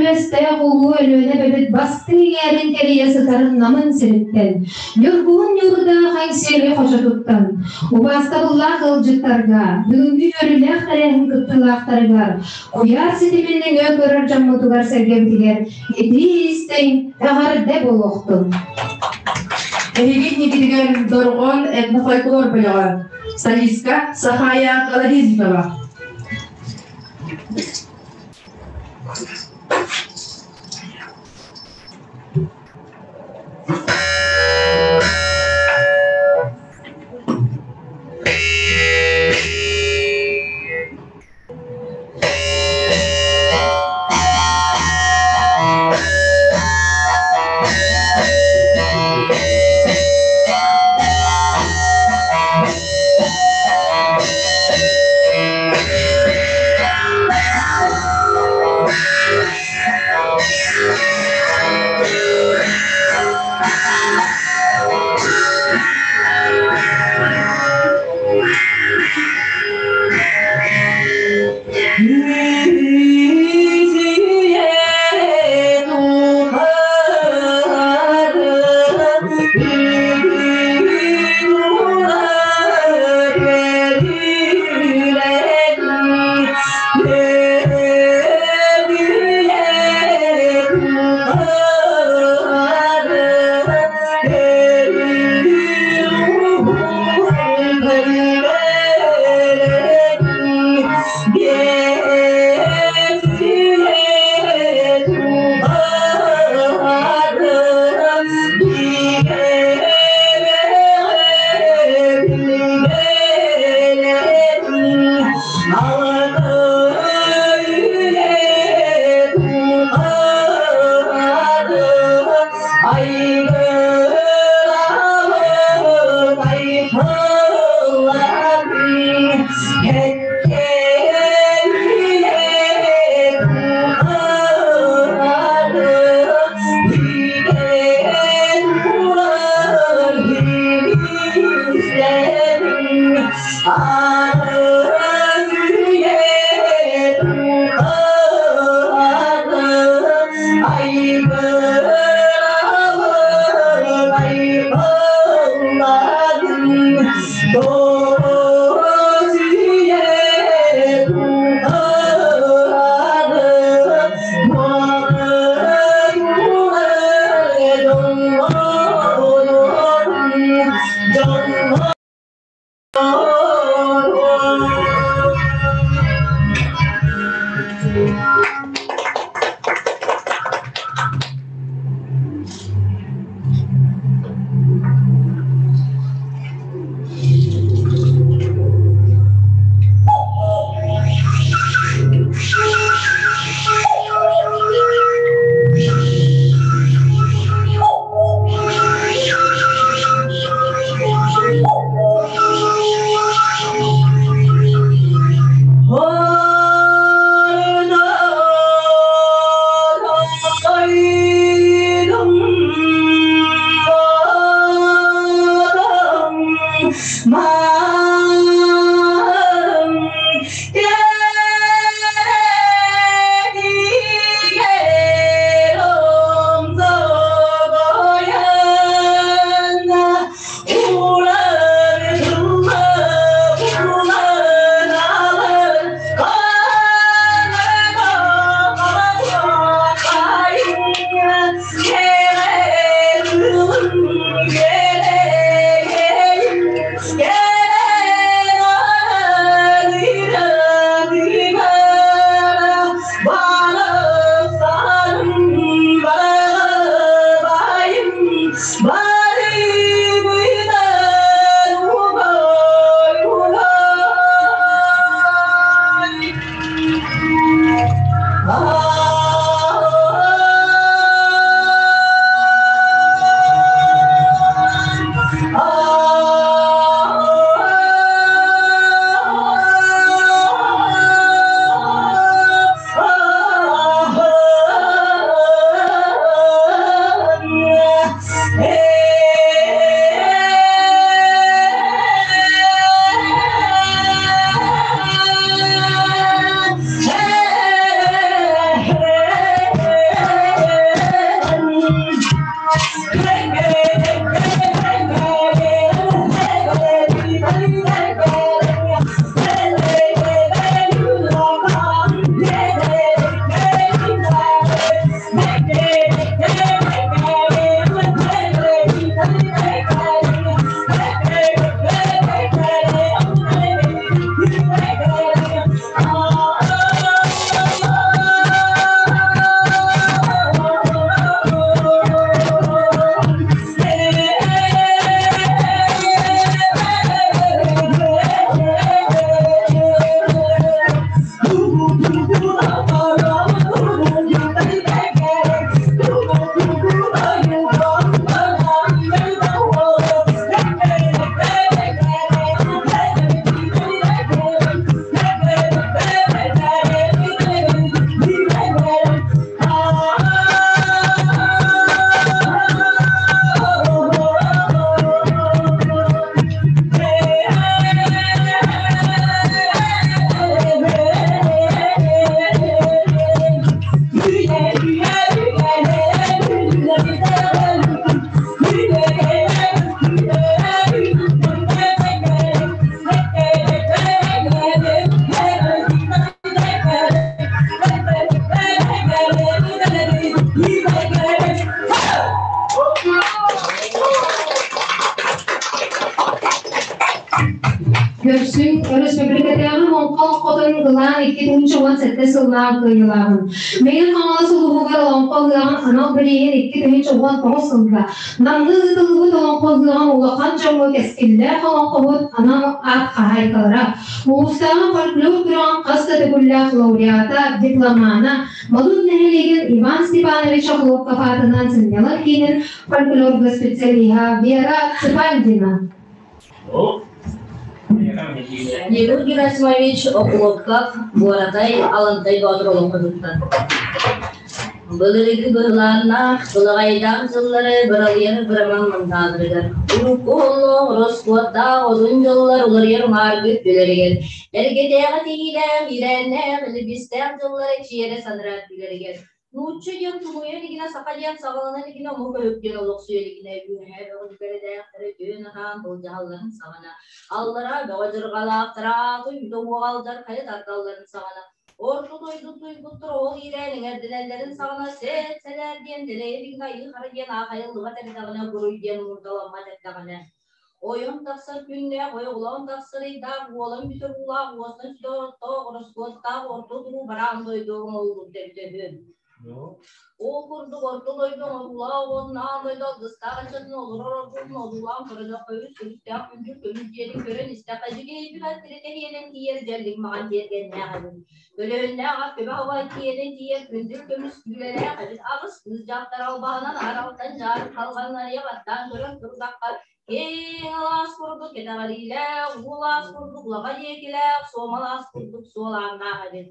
Өрүһүстээх улуу Өлүөнэ эбэбит бастыҥ иҥээрин кэрийэ сытар Намын сириттэн, Ньургуһун ньуурдаах Эҥсиэли хочотуттан, убаастабыллаах ыалдьыттарга, бүгүҥҥү үөрүүлээх тэрээһин кыттыылаахтарыгар, куйаар ситимин нөҥүө көрөр дьоммутугар-сэргэбитигэр итии-истиҥ эҕэрдэ буолуохтун! Эһиги инникитигэр Дорҕоон этнофольклор бөлөҕө, солистка Сахая Колодезникова. Кылаан 2017 сыллаах кыайыылааҕын, Мэҥэ Хаҥалас улууһугар Олоҥхо ыһыаҕын анал бирииһин 2019 сылга Намҥа ыытыллыбыт Олоҥхо ыһыаҕын улахан дьоҥҥо кэскиллээх олоҥхоһут анал аат хаһаайкалара, улуустааҕы фольклор күрэҕин хас да төгүллээх лауреата, дипломана, Модут нэһилиэгин Иван Степанович Охлопков аатынан сынньалаҥ киинин фольклорга специалиһа Вера Цыпандина. Егор Герасимович Охлопков Буоратай Алантай Боотур олоҥхотуттан. Былыргы быһылааннаах, былаҕайдаах дьыллары быралыйар быраман мындааларыгар, урукку олох ороскуоттаах одун дьыллар уларыйар унааргыт күлэригэр, эргэтээҕи тиһиилээх, иирээннээх, илбистээх дьыллары чиэрэ санарар күлэригэр, Нуучча диэн тулуйа илигинэ, саха диэн саҕалана илигинэ, омук өһүк диэн олохсуйа илигинэ, үөһээ бөҕө дьүөрэлээхтэрэ аһаан былдьаһалларын саҕана, аллараа бөҕө дьырҕалаахтара ааты үтэ уоҕалдар хайа тардалларын саҕана, орто дойду туйгуттар ол иирээн эҥэрдэнэллэрин саҕана сэт сэлээр диэн дэлэйэ илигинэ айыы-хара диэн аахайыллыбат эрдэҕинэ, буруй диэн мурдаламмат эрдэҕинэ, ойон тахсар күннээх, ойоҕолоон тахсар ыйдаах, уолан бүтэр уулаах, уостан сүтэр оттоох, ороскуоттаах орто туруу бараан дойду оҥоһуллубут эбитэ үһү. Ол курдук орто дойду оҥоруулаах уонна аан дойду алгыстаах ыччатын олорор ордугун одуулаан көрдөөххө үс көмүстээх күндү көмүс дьиэтин көрөн истэххэ дьиҥэйбит ат тиритэ тиийэр дьэллик маҕан тиэргэннээх эбит. Көлөһүннээх ат көбө абай тиийэн тиийэр күндүл көмүс күүлэлээх эбит. Аҕыс кыыс дьахтар албаһынан аралтан дьаарык халҕаннарыйа баттаан көрөн турдахха киэҥ алаас курдук кэтэҕэриилээх, уу алаас курдук улаҕа диэкилээх, суома алаас курдук суолааннаах эбит.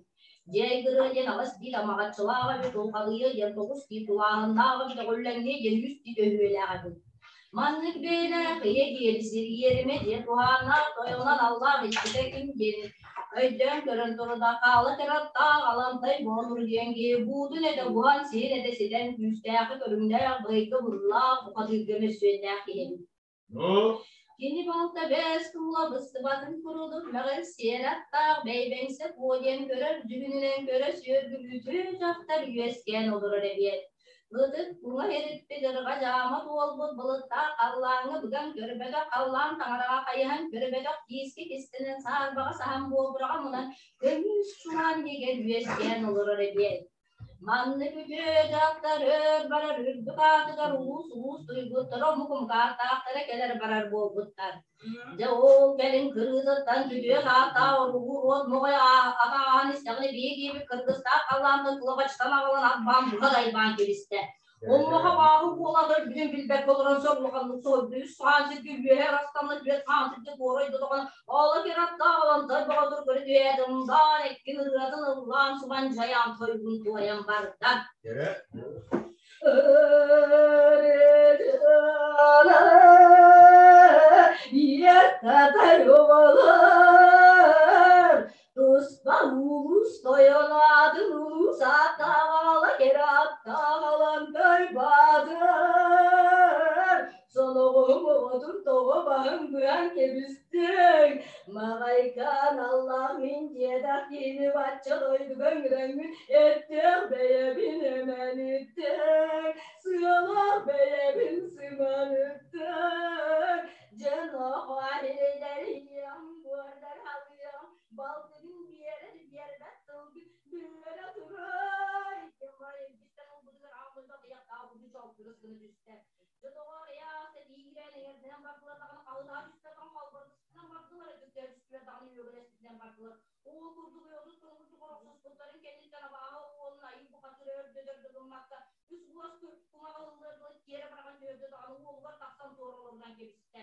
Дьиэ айгырыа диэн аҕыс биир амаҕаччылаах эбит, улхалыйыа диэн тоҕус тиит тулааһыннаах эбит, өҕүллэҥниэ диэн үс тиит өһүөлээх эбит. Маннык бэйэлээх ийэ диэри сир иэримэ диэн туһааннаах тойонун аллаах иччитэ ким диэн өйдөөн көрөн турда хаала кыраттаах Алантай Боотур диэн киһи буутун этэ буһан сиһин этэ ситэн күүстээхи көрүҥнээх быһыйга быһыылаах бухатыырга мөссүөннээх киһи эбит. Кини балта бэс туула быстыбатын курдук мөҕүл сиэр аттаах бэйбэҥсэ куо диэн көрөр дьүһүнүнэн көрө сүөргүлүүтүү дьахтар үөскээн олорор эбиэт. Ытык уҥа иһиппит ырҕа дьаама туолбут былыттаах халлааҥҥа быган көрбөтөх халлаан таҥараҕа хайыһан көрбөтөх киискэ кистэнэн саарбаҕа саһан буобураҕа мунан көмүс чураан иһигэр үөскээн олорор эбиэт. Маннык үтүө дьахтар өр барар үрдүк аатыгар улуус-улуус туйгуттара омук омукааттаахтара кэлэр барар буолбуттар. Дьэ ол кэлин кырыытыттан күтүө сааттаах оргуур уот моҕой атааһан истэҕинэ биир-биир кыргыстаах халлаантан кылабачытан аҕалан арбаан буһа дайбаан кэбистэ. Онуоха бааһы буолан өлбүтүн билбэккэ олорон сор улаханнык соһуйда. Үс хаан сиргэ үөһэ ырастанна, түөрт хаан сиргэ туора ойдотоҕуна, Ала кыраттаах Алантай Боотур көрө түһээт, ымдаан эккин ырыатын ыллаан субан дьайаан тойгун туойан барда. Туспа улуус тойон аатын улуус ааттааҕала кэрэ аттаах Алантай Баатыр Соноҕоһум оҕотун тоҕо баһын быан кэбистиҥ Маҕайкаан Аллах мин диэтэх киһини бачча дойдуга ыҥыраҥҥын эттээх бэйэбин эмэниттэн сыалаах бэйэбин сыманыттан дьон оҕо буордар халыам балтыбын биэрэр биэрбэт тылгын биллэрэ турай илбистэн ылбытыгар ааммыта тыйахтаах үрдү чолкурус гына түстэ дьотоҕор ыйаас этиигирэн эҥэрдэнэн бардылар даҕаны халытаа түстэ даҕаны халбарыспытынан бардылар өтүктээбиспитинэн даҕаны үөгүлэспитинэн бардылар ол курдук уйалыт курдук орохсуспуттарын кэнниттэн абааһы уолун айыы бухатыра өрдөтөрдө гыммакка үс уос кумаҕы ыллыар дылы тиэрэ быраҕан түһэрдэ даҕаны уолугар тахсан туора олорунан кэбистэ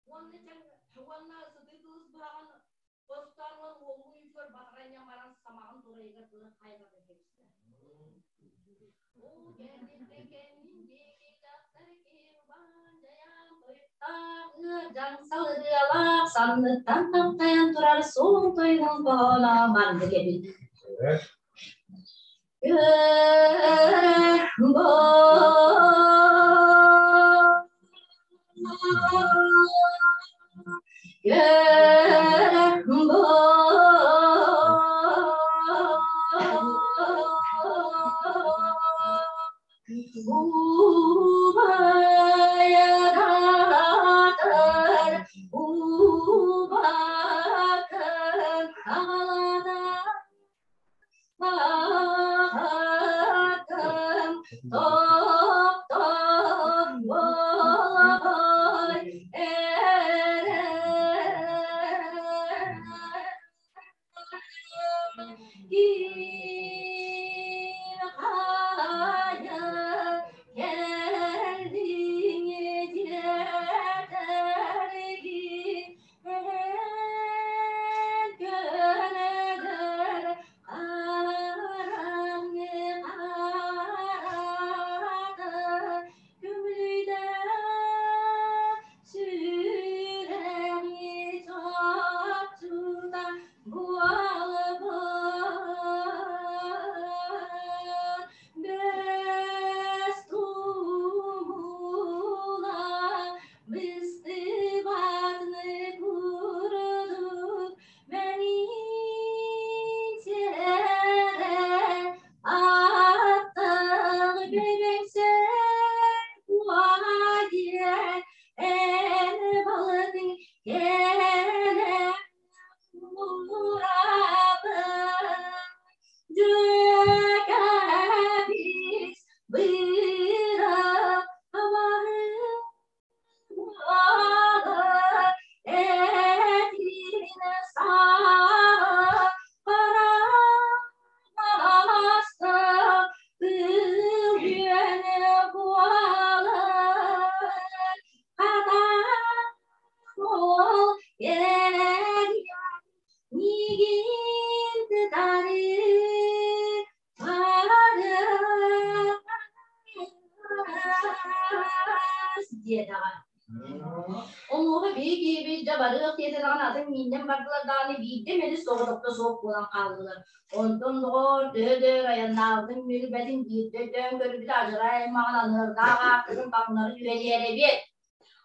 уонна чэҥ уонна сытыы кылыс быһаҕын хостоон ылан уолун үүтүгэр батаран баран самаҕын турайыгар дылы хайҕата кэбистэ ол кэнниттэн кэннин диэки дьахтар киһи убаан дьайаан тойуктаах ыар дьаҥсал ырыалаах санныттан таптайан турар суол тойугун хоһооно маннык эбит Убайаратар, убакын аҕалана. Топтоох буолабай эрэ Ким хайа кэллиҥ диэтэргин эн көнөдөр хараҥы харата көмүлүйдэ сүрэҕи чопчута буолбут бэс тумула быстыбатны курдук мэҥиитэрэ аттах бэбэҥсэр куһаҕа эн балыгын кэлэ урабын дьүөкэбис быра Миигин кытары диэтэҕэ. Онуоха биһи киһибит дьэ барыах диэтэ даҕаны атын мииннэн бардылар даҕаны биирдэ мэлис соҕотохто суох буолан хааллылар. Онтон доҕоор төһө да өр айаннаабытын мүлбэтин биирдэ өйдөөн көрбүтэ адьырай аймаҕын аныардаах аартыгын таҥнары түһэлиэр эбиэт.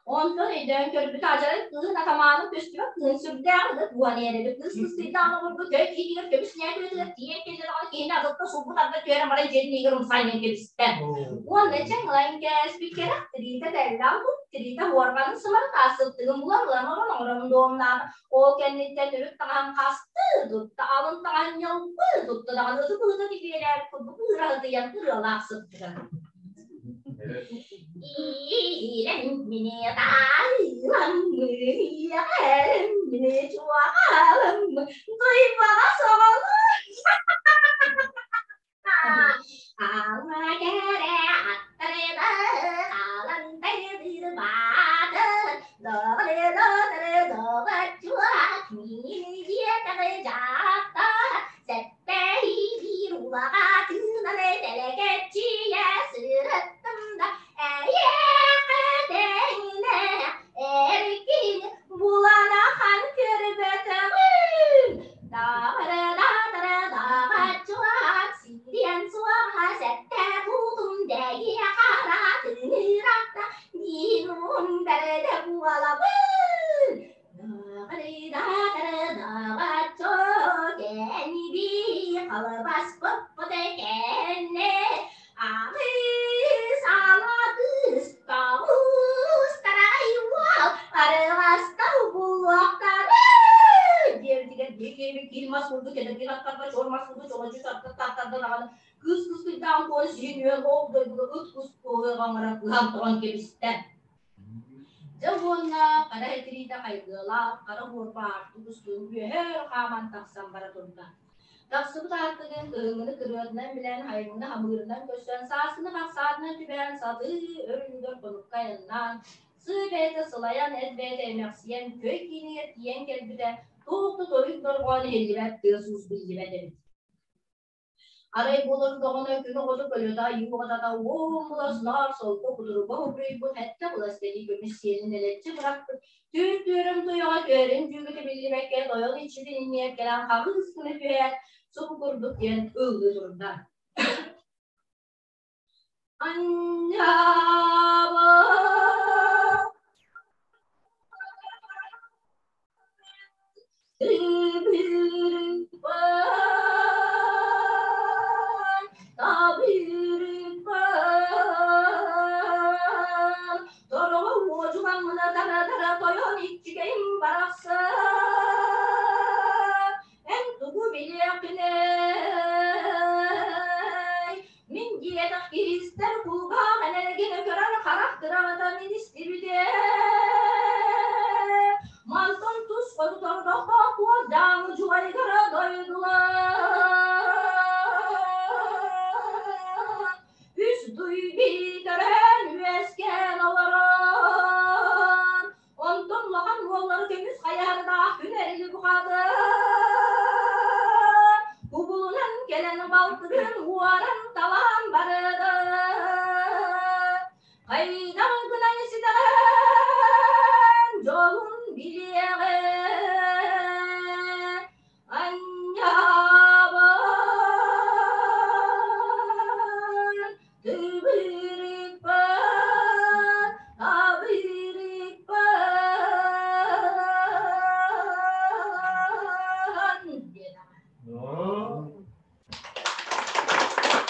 Онтон өйдөөн көрбүт адьарай кыыһын атамаанын көстүбэт кыһын сүрдээх ыт уон эрэбит кыыс кыстыйдаан олорбут көй киһитигэр көмүс ньээкүлэтигэр тиийэн кэллэ даҕаны киһини адылта сулбут арда түөрэ баран дьиэтин иһигэр умсайан кэбистэ. Уонна чаҥылайын кээспит кэрэх тириитэ тэллээх бу тириитэ уорҕанын сымары таасыптыгын булан ылан орон оҥорон дуомнаата. Ол кэнниттэн үрүт таҥаһын хасты тутта, алын таҥаһын ньылбы тутта даҕаны ытык ыһыта тикиэлээбит курдук ыыраһытыйан ырыалаах сыттыга. Тэлэкэччийэ сырыттым да эйиэхэ тэҥнээх эркин булан ахан көрбөтөҕүм. Даҕара-даҕара-даҕаччылаах сириэн суоҕа сэттэ туутум дэгиэ хара тыҥыратта диин бэрдэ буолабын. Кыыс кыскыйдаан куон сиһин үөн ол дойдуга ыт кус куоһуоҕаҥара кыһан тоҕон кэбистэ. Дьэ уонна хара этириитэ хайгыалаах хара буорба аартык устун үөһэ өрө хааман тахсан бара турда. Тахсыбыт аартыгын кыһыҥҥыны кырыатынан билэн, айыҥҥыны хамыырынан көрсөн, сааскыны хахсаатынан түбэһэн сатыы өр үлүгэр хонукка айаннаан, сыы бэйэтэ сылайан, эт бэйэтэ эмэхсийэн, көй киинигэр тиийэн кэлбитэ, туох да тойук дорҕоон иһиллибэт, тыас-уус биллибэт эбит. Арай буолан күн оҕото көлөтө айыы оҕотата уон былас наар солко кутуруга убуйбут сэттэ былас сэрии көмүс сиэлин элэччи бырахпыт түүр түөрүм туйаҕа түөрүн дьүүгүтэ биллибэккэ тойон иччитин иннигэр кэлэн хаҕыс гына түһээт субу курдук диэн ыллыы турда. Анньаба Тороҕо уодьугаҥҥына тара-тара тойон иччигэйим барахсан эн тугу билиэххиний мин диэтэх киһи Үс төрөөн үөскээн олорон, онтон улахан уоллары көмүс хайаһардаах күн эрили бухатын, кубулунан кэлэн балтытын уоран талаан барыда. Хайдах гынан ситэҕэн дьолун билиэҕэ. Анньаабын тыбырыкпын табырыкпын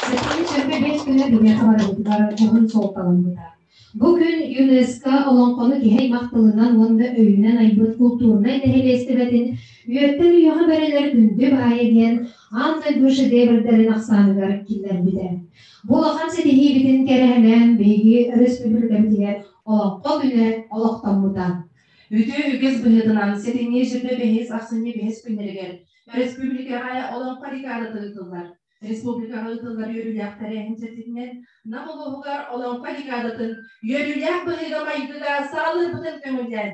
Сэтинньи сүүрбэ биэс күнэ биһиэхэ барыбытыгар дьоһун суолталаммыта. Бу күн ЮНЕСКО олоҥхону киһи аймах тылынан уонна өйүнэн айбыт култуурунай нэһилиэстибэтин үөттэн үйэҕэ бэриллэр күндү баайа диэн аан дойду шедеврдэрин ахсааныгар киллэрбитэ. Бу улахан ситиһиибитин кэрэһэлээн биһиги өрөспүүбүлүкэбитигэр Олоҥхо күнэ олохтоммута. Үтүө үгэс быһыытынан сэтинньи сүүрбэ бэһис ахсынньы бэһис күннэригэр өрөспүүбүлүкэҕэ Олоҥхо декадата ыытыллар. Республикаҕа ыытыллар үөрүүлээх тэрээһин чэрчитинэн Нам улууһугар Олоҥхо декадатын үөрүүлээх быһыыга-майгыга саҕалыырбытын көҥүллээн.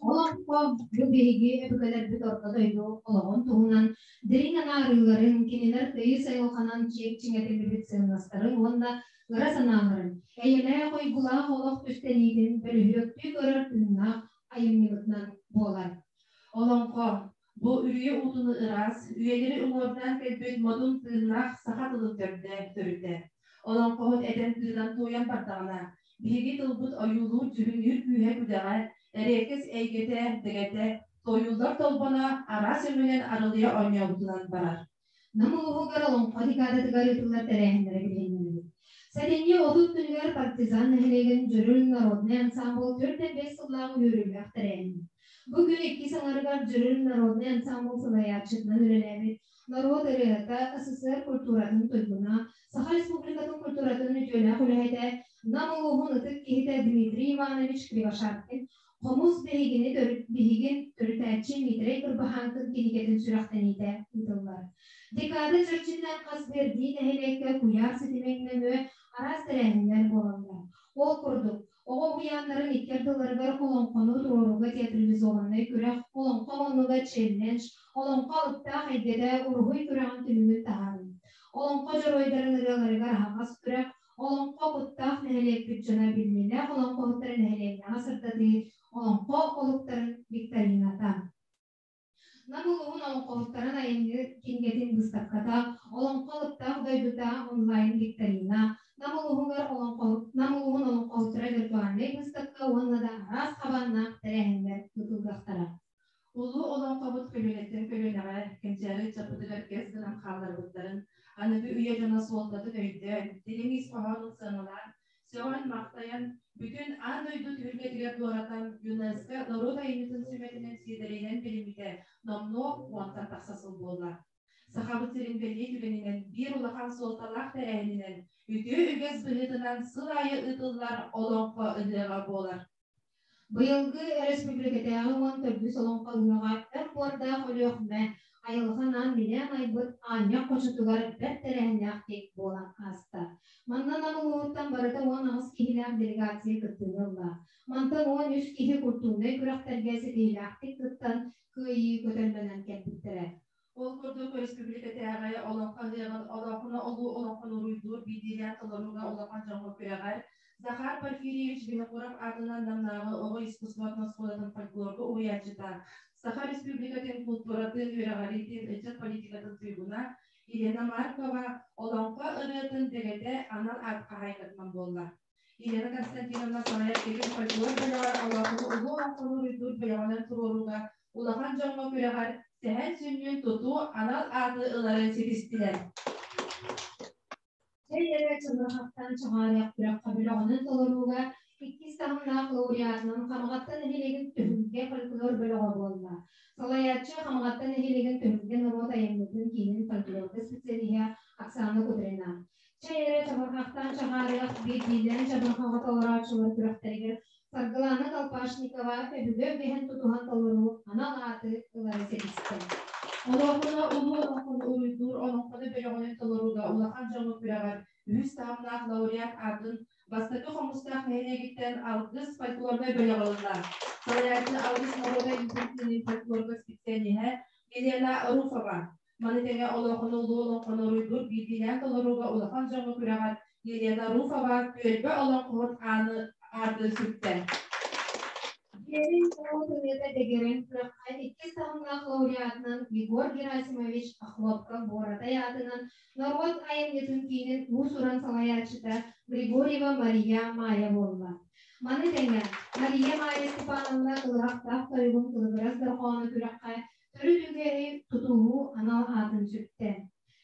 Олоҥхо бу биһиги өбүгэлэрбит орто дойду олоҕун туһунан дириҥ анаарыыларын, кинилэр тыйыс айылҕанан чиэк чиҥэтиллибит сыаннастарын уонна ыра санааларын, эйэлээх уйгулаах олох түстэниитин бөлүһүөктүү көрөр тыыннаах айымньыбытынан буолар. Олоҥхо бу үрүйэ уутуну ыраас, үйэлэри уҥуордаан кэлбит модун тыыннаах саха тылын төрдө, төрүтэ. Олоҥхоһут этэн-тыынан туойан бардаҕына, биһиги тылбыт ойуулуур дьүһүннүүр күүһэ-күдэҕэ, эриэккэс эйгэтэ, дэгэтэ, туойуллар толбоно араас өҥүнэн арылыйа оонньообутунан барар. Нам улууһугар Олоҥхо декадатыгар ыытыллар тэрээһиннэрэ билиһиннэрбит. Сэтинньи 30 күнүгэр Партизан нэһилиэгин Дьөрүл народнай ансаамбыл 4-5 сыллаах үөрүүлээх тэрээһин. Бу күн иккис аҥарыгар Дьөрүл народнай ансаамбыл салайааччытынан үлэлээбит норуот ырыаһыта, СССР культуратын туйгуна, Саха Республикатын культуратын үтүөлээх үлэһитэ, Нам улууһун ытык киһитэ Дмитрий Иванович Кривошапкин Хомус биһигини биһигин төрүтээччи Митрей Кырбаһааҥкын кинигэтин сүрэхтэниитэ ыытыллар. Декада чэрчитинэн хас биирдии нэһилиэккэ куйаар ситимин нөҥүө араас тэрээһиннэр буолаллар. Ол курдук, оҕо уһуйааннарын икки ардыларыгар олоҥхону туруорууга театрализованнай күрэх, олоҥхо муннуга челлендж, олоҥхо алыптаах эйгэтэ уруһуй күрэҕин түмүгүн таһаарыы, олоҥхо дьоруойдарын ырыаларыгар аһаҕас күрэх, Олоҥхо куттаах нэһилиэкпит дьоно биллиилээх олоҥхоһуттары нэһилиэнньэҕэ сырдатыы олоҥхо олуктарын викторината. Нам улууһун олоҥхоһуттарын айымньы кинигэтин быыстапката, Олоҥхо алыптаах дойдута онлайн викторина, Нам улууһугар олоҥхо Нам улууһун олоҥхоһуттара виртуальнай быыстапка уонна да араас хабааннаах тэрээһиннэр ыытыллыахтара. Улуу олоҥхобут көлүөнэттэн көлүөнэҕэ кэнчээри ыччаппытыгар кэс гынан хаалларбыттарын, аныгы үйэ дьоно суолтатын өйдөөн, дириҥ ис хоһоонун сыаналаан, сөҕөн-махтайан, бүтүн аан дойду түһүлгэтигэр туоратан ЮНЕСКО норуот айымньытын сүмэтинэн сиэдэрэйинэн билиммитэ номнуо уонтан тахса сыл буолла. Сахабыт сирин бэлиэ түгэнинэн биир улахан суолталаах тэрээһининэн үтүө үгэс быһыытынан сыл аайы ыытыллар Олоҥхо ыһыаҕа буолар. Быйылгы өрөспүүбүлүкэтээҕи 14 олоҥхо ыһыаҕа өр буордаах Өлүөхүмэ айылҕа анаан минээн айбыт Аанньах хочотугар бэрт тэрээһиннээхтик буолан ааста. Манна Нам улууһуттан барыта 18 киһилээх делегация кыттыыны ылла. Мантан 13 киһи культурнай күрэхтэргэ ситиһиилээхтик кыттан, кыайыы көтөллөнөн кэлбиттэрэ. Ол курдук өрөспүүбүлүкэтээҕи Олоҥхо ыһыаҕын Олоҥхону улуу олоҥхону уруйдуур биирдиилээн толорууга улахан дьоҥҥо күрэҕэр Захар Порфирьевич Винокуров аатынан Намнааҕы оҕо искусствотын оскуолатын фольклорга уһуйааччыта, Саха Республикатын култууратын, үөрэҕириитин, ыччат политикатын туйгуна Елена Маркова Олоҥхо ырыатын дэгэтэ анал аат хаһаайкатынан буолла. Елена Константиновна салайар Тигил фольклор бөлөҕөр олоҥхону улуу олоҥхону уруйдуур бөлөҕүнэн туруорууга улахан дьоҥҥо күрэҕэр Сэһэн сүнньүн тутуу анал ааты ылары ситистилэр. Чэй эрэ чабырҕахтан чаҕаарыах күрэххэ бөлөҕүнэн толорууга иккис таһымнаах лауреатынан Хамаҕатта нэһилиэгин Түһүлгэ фольклор бөлөҕө буолла. Салайааччы Хамаҕатта нэһилиэгин Түһүлгэ норуот айымньытын киинин фольклорга специалиһа Оксана Кудрина. Чэй эрэ чабырҕахтан чаҕаарыах биирдиилээн чабырҕаҕа толорооччулар күрэхтэригэр Саргылаана Колпашникова өбүгэ үгэһин тутуһан толоруу анал ааты ылары ситистэ. Олоҥхону улуу олоҥхону уруйдуур олоҥхону бөлөҕүнэн толорууга улахан дьоҥҥо күрэҕэр үһүс таһымнаах лауреат аатын Бастакы Хомустаах нэһилиэгиттэн Алгыс фольклорнай бөлөҕө ылла. Салайааччы Алгыс норуота иитин фольклорга специалиһэ Елена Руфова. Маны тэҥэ олоҥхону улуу олоҥхону уруйдуур биирдиилээн толорууга улахан дьоҥҥо күрэҕэр Елена Руфова түөлбэ олоҥхоһут ааны ааты сүктэ. Дьиэрин Тоҕо дэгэрэҥ күрэххэ иккис таһымнаах лауреатынан Егор Герасимович Охлопков Буоратай аатынан норуот айымньытын киинин уус-уран салайааччыта Григорьева Мария Майя буолла. Маны тэҥэ Мария Майя Степановна кылыһахтаах тойугун кылыгырас дорҕооно күрэххэ төрүт үгэһи тутуһуу анал аатын сүктэ.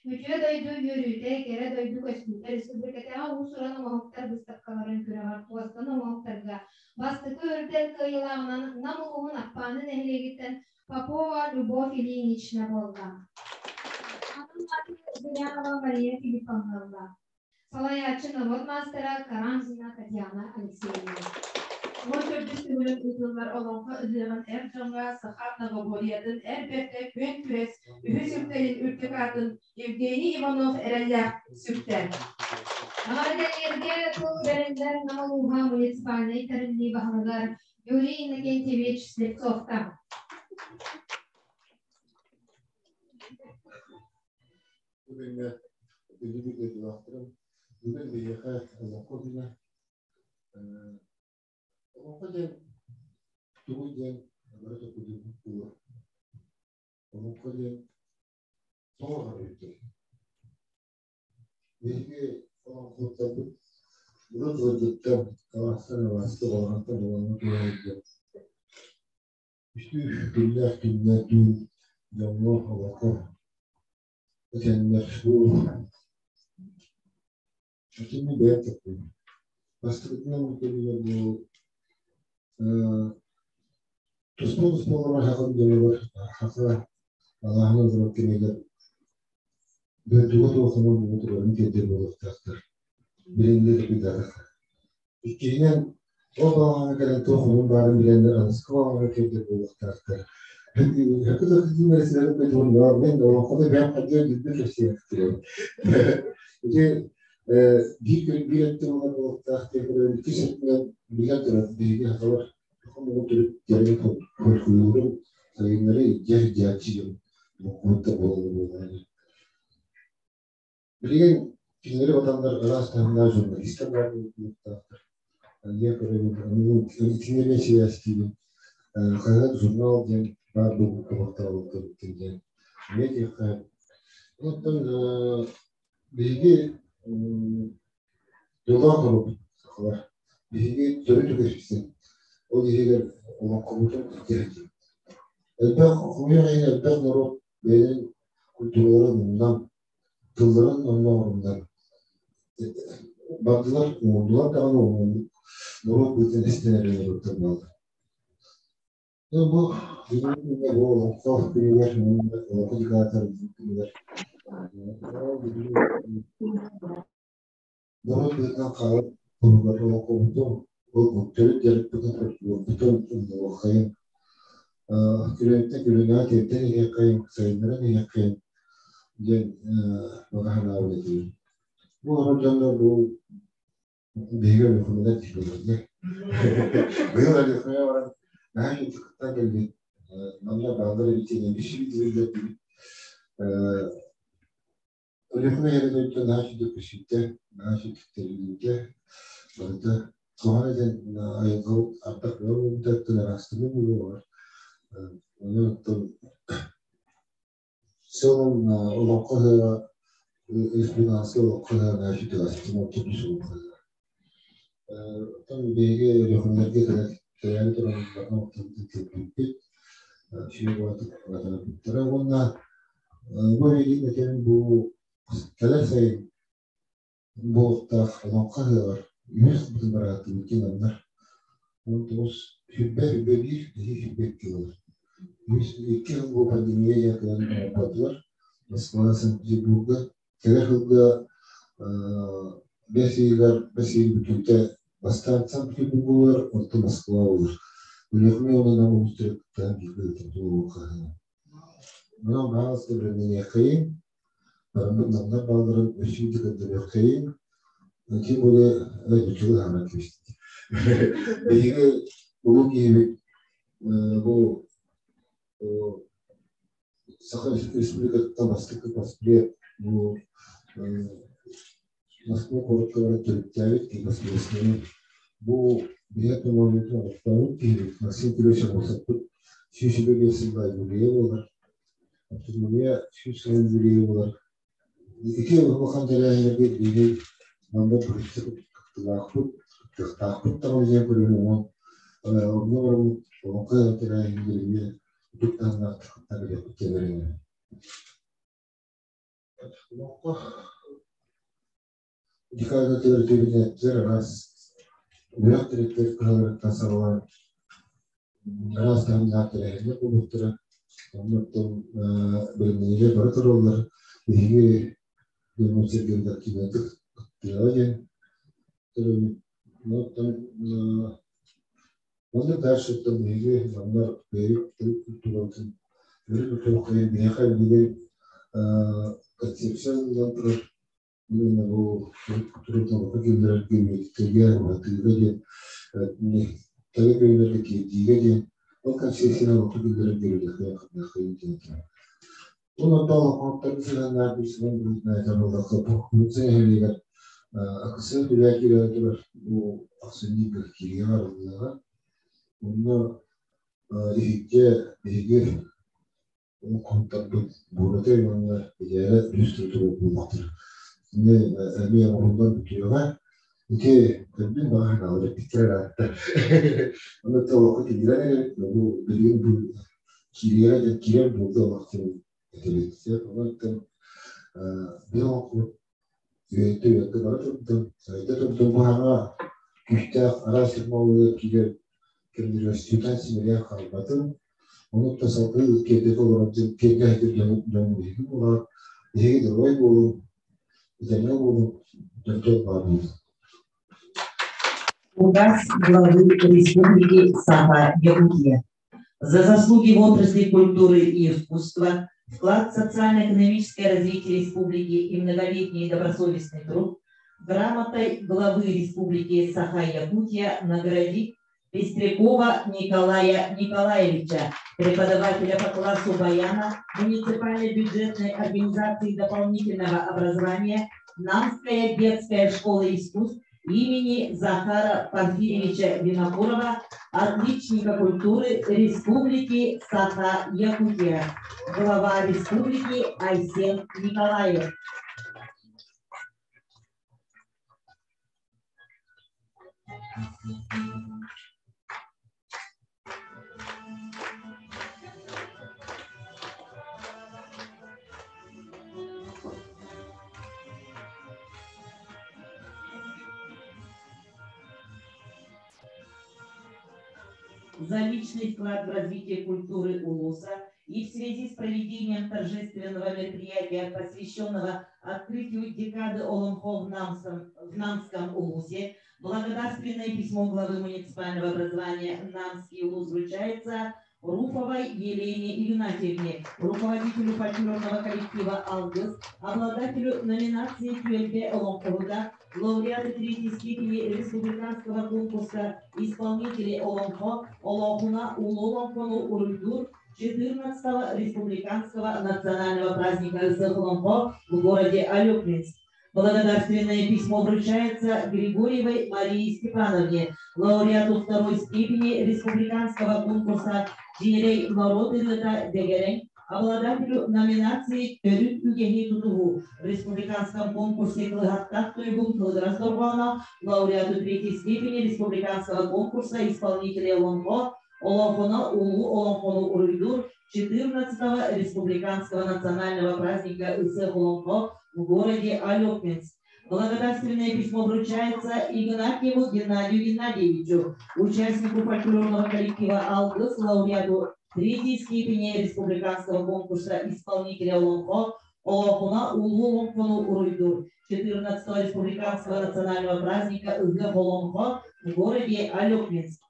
Үтүө дойду үөрүүтэ, кэрэ дойду көстүүтэ республикатааҕы уус-уран оҥоһуктар быыстапкаларын күрэҕэр туостан оҥоһуктарга бастакы үрдэл кыайыылааҕынан Нам улууһун Аппааны нэһилиэгиттэн Попова Любовь Ильинична буолла. Зырянова Мария Филипповна ылла. Салайааччы норуот маастара Карамзина Татьяна Алексеевна. 14 төгүлүн ыытыллар Олоҥхо ыһыаҕын эр дьоҥҥо саха многоборьетын эр бэртэ күөн күрэс үһүс үктэлин үрдүк аатын Евгений Иванов эрэллээх сүктэ. Эҕэрдэлииргэ тыл бэриллэр Нам улууһа муниципальнай тэриллии баһылыгар Юрий Иннокентьевич Слепцовка. Бүгүҥҥэ билиги дойдулаахтарым, бүгүн биһиэхэ олоҥхо күнэ. Олоҥхо диэн тугуй диэн бары толкуйдуурбут буолуо. Олоҥхо диэн тоҕо көрүллэр? Биһиги олоҥхоһуттарбыт урут ыалдьыттар алаастан алааска, балаҕантан балаҕаҥҥа туһаайдылар. Үстүү күннээх күннэр түүн дьоҥҥо олоххо этэннэр бу итини бэйэм кэппиим. Бастакытынан кэлиилэр бу туспа-туспа олорор хакын дьонугар хака алааһын олорор кэмигэр дойдуга туохханан буолуутугарын тиэрдэр буолуохтаахтар. Билиннэр билбэтэх. Иккиһинэн, ол балаҕаҥҥа кэлэн туох омун баарын билэннэр аныгыскы балаҕаҥҥа киирдэр буолуохтаахтар. Мен олоҥхону бэйэм хайдах билбит кэпсиэхтэрэ. Ити биир күн биир өттүн ылар буолуохтаах диэн көрөбүн. Иккис өттүнэн билэн турар биһиги сахалар хомугу төрүт дьарыгын фольклорун сайыннары илдьэ сылдьааччы дьон буккуһуттар буолаллар буоллаҕына. Билигин кинилэри батаннар араас таһымнаах журналистар баар буолуохтаахтар. Алья көрөбүн, итиннэ эмиэ сибээстиибин. Хаһыат, журнал диэн баар буолбукка махтаабыккын диэн. Эмиэ диэххэ. Оттон биһиги дьоллоох норуоппут сахалар. Биһиги төрүт үгэспитин, ол иһигэр олоҥхобутун илдьэ сылдьабыт. Элбэх, хомойуох иһин элбэх норуот бэйэлэрин культураларын умнан, тылларын оннооҕуннар бардылар, уһуннулар даҕаны норуот быытын истэн эрэ норуоттар буолаллар. Бу бүгүҥҥү күҥҥэ бу олоҥхо күнүгэр, олоҥхо декадатын күнүгэр норуот быытынан хаалар туһугар олоҥхобутун, ол төрүт дьарыкпытын, фольклорбутун умнуоххайыҥ, күрүөттэн күрүөнэҕэ тиэрдэн иһиэххэйиҥ, сайыннаран иһиэххэйиҥ диэн баҕа санаабын этиим. Бу олорор дьоннор бу биһиги Өлүөхүмэлэр дии Быйыл Өлүөхүмэҕэ баран наһаа үчүгэй кыттан кэлбит. Манна бааллар эбит диэн биллэрдибит. Өлүөхүмэ иһэрин дойдута наһаа үчүгэй көстүүтэ, наһаа үчүгэй тэриллиитэ барыта куһаҕан этэн айылҕа ардах бөҕө буолбутуттан ыраастаныы буолуоҕар. Онон оттон сылын олоҥхо ыһыаҕа республиканскай олоҥхо ыһыаҕа наһаа үчүгэй астына олоҥхо ыһыаҕа. Оттон биһиги Өлүөхүмэлэргэ кэлэн кэлээри туран кэлбиппит үчүгэй баҕайытык атаарбыттара уонна бу эйигин этэн бу кэлэр сайын буолуохтаах олоҥхо ыһыаҕар үһүс бытын барааттыбыт диэн аннар 19 21 киһи 22 ылар. Үһүс икки сыл бу пандемия диэн кэлэн оҥорботулар. Москва, Санкт-Петербурга кэлэр сылга бэс ыйыгар бэс ыйын бүтүүтэ бастаан Санкт-Петербург буолар, онтон Москва буолар. Өлүөхүмэ уонна Нам улуустара кыттыһан бииргэ ыытар буолуохха. Онон баҕас бэлэмнэниэххэйиҥ. Бараммыт намнар баалларын өссө көрдөрүөххэйин, тем более өйдөчүгү хаанан кэбистит. Биһиги улуу киһибит бу Саха Республикатыттан бастакы паспорт бу Москва куоракка баран төрүттээбит киһи баспреснаны бу биһиэхэ көмөлөтүн олохтообут киһибит Максим Кирович Аммосовпут 125 сыллаах юбилейа буолар. Автономия 100 сыл юбилейа буолар. Ити улахан тэрээһиннэргэ биһиги манна быһаччы кыттыылаахпыт, кыттыахтаахпыт даҕаны диэн көрөн онон онно бараммыт олоҥхо тэрээһинигэр эмиэ ытык таһымнаахтык кыттан кэлиэхпит диэн эрэнэбин. Олоҥхо декадатыгар кэбинэттэр араас үөрэх тэрилтэлэр кыһаларыттан саҕалаан араас таһымнаах тэрээһиннэр буолбуттара. Оннуттан бэлэмнэниилэр бара тураллар. Биһиги дьоммут сэргэбит активнайдык кыттыаҕа диэн көрөбүт. Оттон онно дальше оттон биһиги манна бэйэбит төрүт культурабытын өрө тутуоххайын биһиэхэ билигин концепция ылыллан турар. Именно бу төрүт культурабытын олоххо киллэрэргэ, үйэтитэргэ, уһатыыга диэн таба көрүнэргэ тиэрдиигэ диэн ол концепцияны олоххо киллэрэргэ үлэлиэххэ диэн этэр. Ол онтон олоххоттон сыһыаннаах билсибэн быһыытынан этэр буоллахха, бу Куруца нэһилиэгэр АКС үлэ киирэ турар бу ахсынньы кириэҕэ арыллыаҕа. Онно иһирдьэ биһиги олоххоттарбыт Буоратай уонна Идээрэ үс турар буолуохтар. Эмиэ эмиэ оҥоһуллан бүтүөҕэ. Ити көрдүм баҕар хаалар эппиттэрэ ыраатта. Ону олоххо киллэрэн эрэбит, бу билигин бу киириэҕэ диэн киирэр буолла олох диэн этибит. Онон биир олохпут үөттэ үөттэ бара турдум, сайда турдум бу хаҥа күүстээх араас технология киирэр кэмнэригэр сүтэн симэлийэн хаалбатын. Ону да салгыы киэргэтэ олорор дьон киэргэ сылдьар дьон дьон биһиги буолар. Биһиги доруобай буолуҥ, этэҥҥэ буолуҥ, дьон баар буолуҥ. Указ главы Республики Саха-Якутия. За заслуги в отрасли культуры и искусства, вклад в социально-экономическое развитие республики и многолетний добросовестный труд грамотой главы Республики Саха-Якутия наградить Пестрякова Николая Николаевича, преподавателя по классу баяна муниципальной бюджетной организации дополнительного образования Намская детская школа искусств имени Захара Порфирьевича Винокурова, отличника культуры Республики Саха-Якутия, глава республики Айсен Николаев. За личный вклад в развитие культуры Улуса и в связи с проведением торжественного мероприятия, посвященного открытию декады Олонхо в Намском Улусе, благодарственное письмо главы муниципального образования Намский Улус вручается Руфовой Елене Игнатьевне, руководителю фольклорного коллектива «Алгыс», обладателю номинации «Түөлбэ олоҥхоһута», лауреаты третьей степени республиканского конкурса исполнителей Олонхо, Олоохуна Улуу олоҥхону уруйдуур 14-го республиканского национального праздника Олонхо в городе Олекминск. Благодарственное письмо вручается Григорьевой Марии Степановне, лауреату второй степени республиканского конкурса «Дьиэрэй норуот ырыата дэгэрэҥ», обладателю номинации «Төрүт үгэһи тутуһуу» в республиканском конкурсе «Кылыһахтаах туйгун Кылыгырас дорҕооно», лауреату третьей степени республиканского конкурса исполнителей Олонхо, Олоохуна Улуу олоҥхону уруйдуур 14-го республиканского национального праздника Ыһыах Олонхо в городе Олекминск. Благодарственное письмо вручается Игнатьеву Геннадию Геннадьевичу, участнику фольклорного коллектива «Алгыс», лауреату третьей степени республиканского конкурса исполнителя Олонхо, Олоохуна Улуу олоҥхону уруйдуур 14-го республиканского национального праздника Ыһыах Олонхо в городе Олекминск.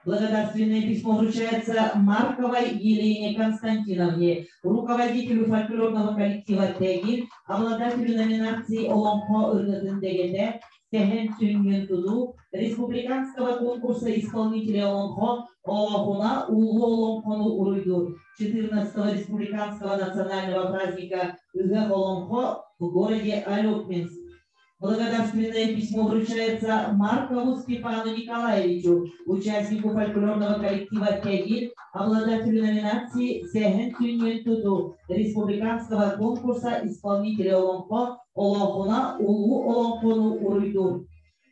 Благодарственное письмо вручается Марковой Елене Константиновне, руководителю фольклорного коллектива «Тэгил», обладателю номинации «Олоҥхо ырыатын дэгэтэ», Сэһэн сүнньүн тутуу республиканского конкурса исполнителя Олоҥхо Олоохуна Улуу Олоҥхону уруйдуур 14 республиканского национального праздника Ыһыах Олоҥхо в городе Олекминск. Благодарственное письмо вручается Маркову Степану Николаевичу, участнику фольклорного коллектива «Тэгил», обладателю номинации «Сэһэн сүнньүн тутуу» республиканского конкурса исполнителя Олоҥхо Олоохуна Улуу Олоҥхону уруйдуур.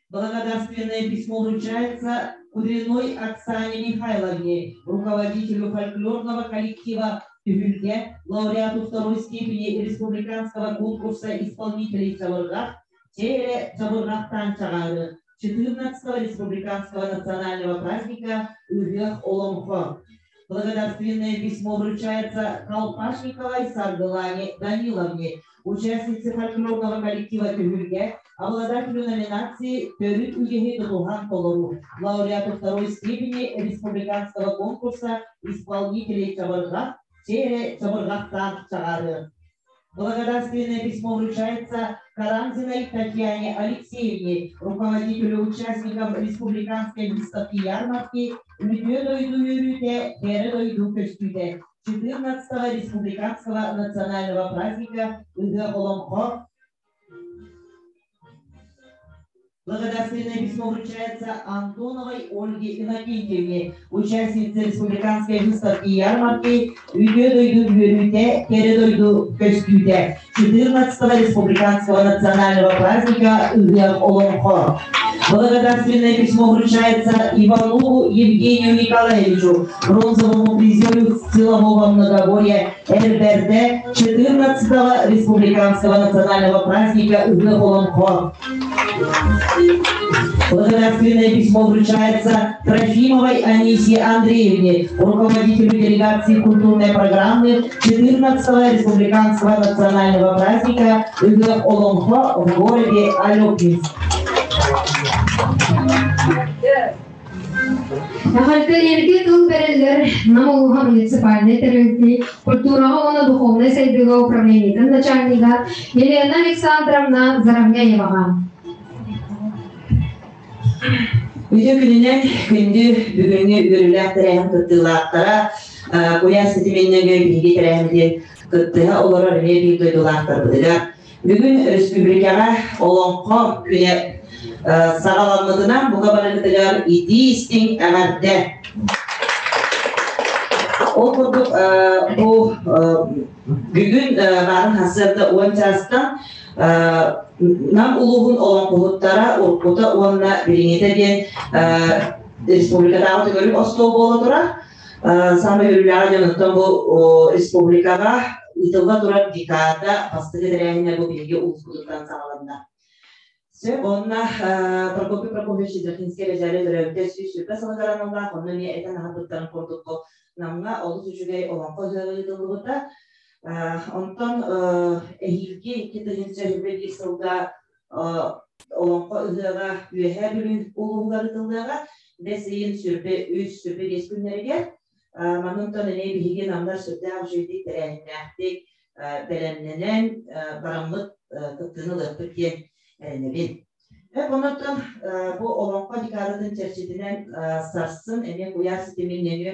Благодарственное письмо вручается Кудриной Оксане Михайловне, руководителю фольклорного коллектива «Түһүлгэ», лауреату второй степени республиканского конкурса исполнителей чабырҕах Чээрэ чабырҕахтаан чаҕаары 14 республиканского национального праздника Ыһыах Олоҥхо. Благодарственное письмо вручается Колпашниковой Саргылане Даниловне, участнице фольклорного коллектива «Түһүлгэ», обладателю номинации «Төрүт үгэһи тутуһан толоруу», лауреату второй степени республиканского конкурса исполнителей чабырҕах Чээрэ чабырҕахтаан чаҕаары. Благодарственное письмо вручается Карамзиной Татьяне Алексеевне, руководителю участников республиканской выставки ярмарки «Үтүө дойду үөрүүтэ, кэрэ дойду көстүүтэ» 14 республиканского национального праздника Ыһыах Олоҥхо. Благодарственное письмо вручается Антоновой Ольге Иннокентьевне, участнице республиканской выставки ярмарки «Үтүө дойду үөрүүтэ, кэрэ дойду көстүүтэ» 14 республиканского национального праздника Ыһыах Олоҥхо. Благодарственное письмо вручается Иванову Евгению Николаевичу, бронзовому призеру силового многоборья РБРД 14 республиканского национального праздника Ыһыах Олоҥхо. Благодарственное письмо вручается Трофимовой Анисии Андреевне, руководителю делегации культурной программы 14 республиканского национального праздника Ыһыах Олоҥхо в городе Олекминск. Эҕэрдэлииргэ тыл бэриллэр Нам улууһа муниципальнай тэрилтэ культураҕа уонна духовнай сайдыыга управлениетын начальнига Елена Александровна Заровняеваҕа. Үтүө күнүнэн күндү бүгүҥҥү үөрүүлээх тэрээһин кыттыылаахтара куйаас ситиминнэгэ биһиги тэрээһиммитин кыттыһа олорор эмиэ биир дойдулаахтарбытыгар Бүгүн республикаҕа Олоҥхо күнэ саҕаламмытынан бука барыгытыгар итии-истиҥ эҕэрдэ! Ол курдук бу бүгүн баарын сарсыарда 10 чаастан Нам улууһун олоҥхоһуттара уруккута уонна билиҥҥитэ диэн республикатааҕы төгүрүк остуол буола турар. Саамай үөрүүлээҕэ дьонуттан бу республикаҕа ыытылла турар декада бастакы тэрээһинэ бу биһиги улууспутуттан саҕаланна. Сөп, уонна Прокопий Прокопьевич Жиркинскэй Бэдьээлэ төрөөбүтэ 120 сылыгар аналлаах, онно эмиэ этэн аһарбыттарын курдук бу Намҥа олус үчүгэй олоҥхо ыһыаҕа ыытыллыбыта. Онтон эһиилги 2021 сылга Олоҥхо ыһыаҕа Үөһээ Бүлүү улууһугар ыытыллыаҕа. Бэс ыйын 23, 25 күннэригэр. Маннантан эмиэ биһиги намнар сүрдээх үчүгэйдик тэрээһиннээхтик бэлэмнэнэн бараммыт кыттыыны ылыахпыт диэн эрэнэбин. Онон бу Олоҥхо декадатын чэрчитинэн сарсын эмиэ куйаар ситимин нөҥүө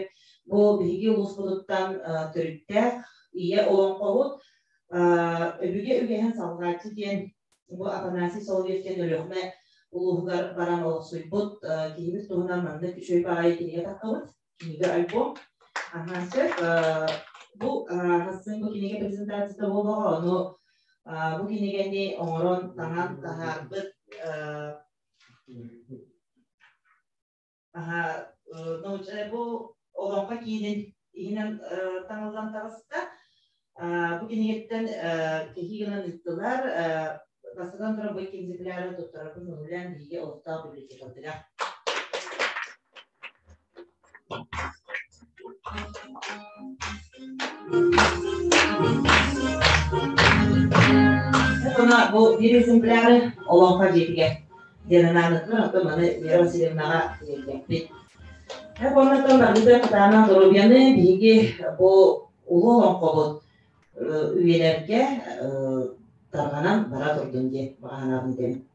бу биһиги улууспутуттан төрүттээх ийэ олоҥхоһут Өбүгэ үгэһин салҕааччы диэн бу Афанасий Соловьев диэн Өлүөхүмэ улууһугар баран олохсуйбут киһибит туһунан маннык үчүгэй баҕайы кинигэ таххабыт. Кинигэ альбом. Аха, сөп. Бу хассын бу кинигэ презентацията буолуоҕа, ону бу кинигэни оҥорон таҥан таһаарбыт Аха, бу Олоҥхо киинин иһинэн таҥыллан таҕыста. Бу кинигэттэн кэһии гынан ыыттылар. Бастатан туран бу икки экземпляры туттарарбын көҥүллээн биһиги олохтоох библиотекабытыгар. Уонна бу биир экземпляры Олоҥхо дьиэтигэр диэн анаан ыттылар, оттон маны Вера Васильевнаҕа тириэрдиэхпит. Оннуттан барбыта кытаанах доруобуйаны биһиги бу улуу олоҥхобут үйэлэргэ тарҕанан бара турдун диэн баҕа санаабын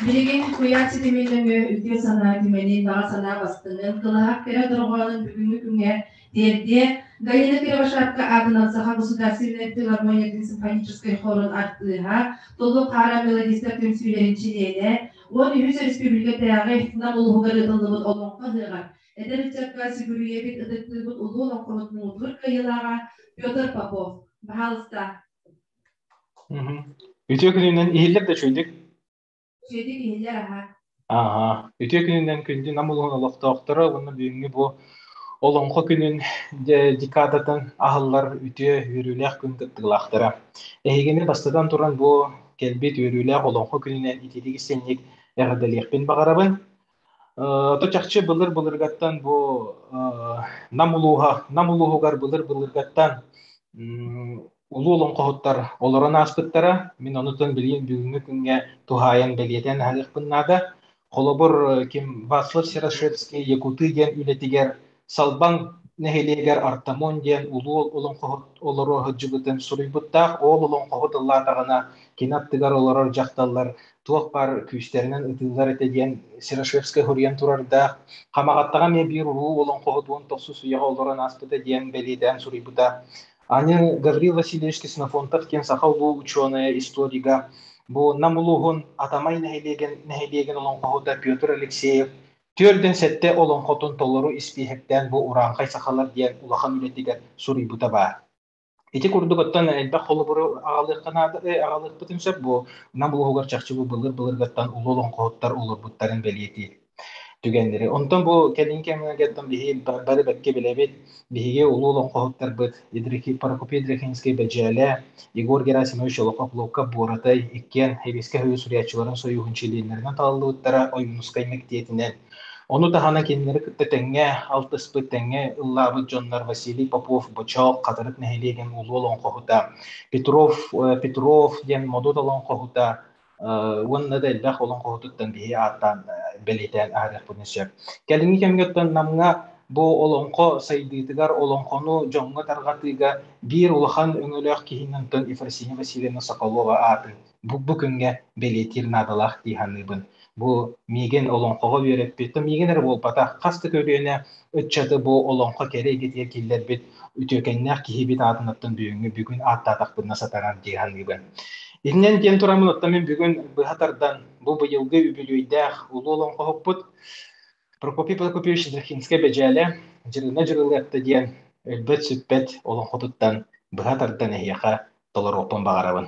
Билигин куйаар ситимин нөҥүө үтүө санаа түмэнин, баҕа санаа бастыҥын, кылаһах кэрэ дорҕоонун бүгүҥҥү күҥҥэ тиэрдиэ Галина Кривошапка аатынан Саха государственнай филармониятын симфоническай хорун артыыһа, Туллук хаара мелодистар түмсүүлэрин чилиэнэ, 13 республикатааҕы Нам улууһугар ыытыллыбыт Олоҥхо ыһыаҕар эдэр ыччакка сүгүрүйэбит, ытыктыыбыт улуу олоҥхобут муҥутуур кыайыылааҕа Петр Попов. Баһаалыста. Үтүө күнүнэн иһиллэр да үчүгэйдик. Үчүгэйдик иһиллэр аһа. Ааһа. Үтүө күнүнэн күндү Нам улууһун олохтоохторо уонна бүгүҥҥү бу Олоҥхо күнүн декадатын аһыллар үтүө үөрүүлээх күн кыттыылаахтара. Эһигини бастатан туран бу кэлбит үөрүүлээх Олоҥхо күнүнэн итиитик истиҥник эҕэрдэлиэхпин баҕарабын. То чахчы былыр-былыргаттан бу Нам улууһа, Нам улууһугар былыр-былыргаттан улуу олоҥхоһуттар олорон ааспыттара. Мин онутун билигин бүгүҥҥү күҥҥэ туһаайан бэлиэтээн аһарыахпын наада. Холобур, ким Вацлав Серошевский Якуты диэн үлэтигэр Салбаҥ нэһилиэгэр Артамон диэн улуу олоҥхоһут олоруо сылдьыбытын суруйбуттаах. Ол олоҥхоһут ыллаатаҕына, кини аттыгар олорор дьахталлар туох баар күүстэринэн ытыыллар этэ диэн Серошевскай суруйан турардаах. Хамаҕаттаҕа эмиэ биир улуу олоҥхоһут 19 үйэҕэ олорон ааспыта диэн бэлиэтээн суруйбута. Аны Гаврил Васильевич Ксенофонтов диэн саха улуу учуонайа, историга бу Нам улууһун Атамай нэһилиэгин нэһилиэгин олоҥхоһута Петр Алексеев 47 олоҥхотун толору испииһэктээн бу урааҥхай сахалар диэн улахан үлэтигэр суруйбута баар. Ити курдук оттон элбэх холобуру аҕалыахха наада, аҕалыахпытын сөп. Бу Нам улууһугар чахчы бу былыр-былыргаттан улуу олоҥхоһуттар олорбуттарын бэлиэтиир түгэннэри. Онтон бу кэлин кэмҥэ биһи бары бэркэ билэбит, биһиги улуу олоҥхоһуттарбыт Прокопий Ядрихинскэй Бэдьээлэ, Егор Герасимович Олохопловка Буоратай иккиэн Сэбиэскэй Союз суруйааччыларын сойууһун чилиэннэринэн талыллыбыттара Ойуунускай мэктиэтинэн. Ону таһынан кинилэри кытта тэҥҥэ алтыспыт, тэҥҥэ ыллаабыт дьоннор Василий Попов, Бочоох, Хатырык нэһилиэгин улуу олоҥхоһута, Петров, Петров диэн Модут олоҥхоһута уонна да элбэх олоҥхоһутуттан биһи ааттаан бэлиэтээн аһарыахпытын сөп. Кэлиҥҥи кэмҥэ оттон Намҥа бу олоҥхо сайдыытыгар олоҥхону дьоҥҥо тарҕатыыга биир улахан өҥөлөөх киһинэн оттон Ефросинья Васильевна Соколова аатын бу, бу күҥҥэ бэлиэтиир наадалаах дии саныыбын. Бу миигин олоҥхоҕо үөрэппит, миигин эрэ буолбатах, хас да көлүөнэ ыччаты бу олоҥхо кэрэ эйгэтигэр киллэрбит үтүөкэннээх киһибит аатынаттан бүгүҥҥү бүгүн ааттаатахпына сатанар дии саныыбын. Иннэн диэн тураммын оттон мин бүгүн быһа тардан бу быйылгы үбүлүөйдээх улуу олоҥхоһуппут Прокопий Прокопьевич Драхинскай Бэдьээлэ Дьырына Дьырылыатта диэн өлбөт-сүппэт олоҥхотуттан быһа тардан эһиэхэ толоруохпун баҕарабын.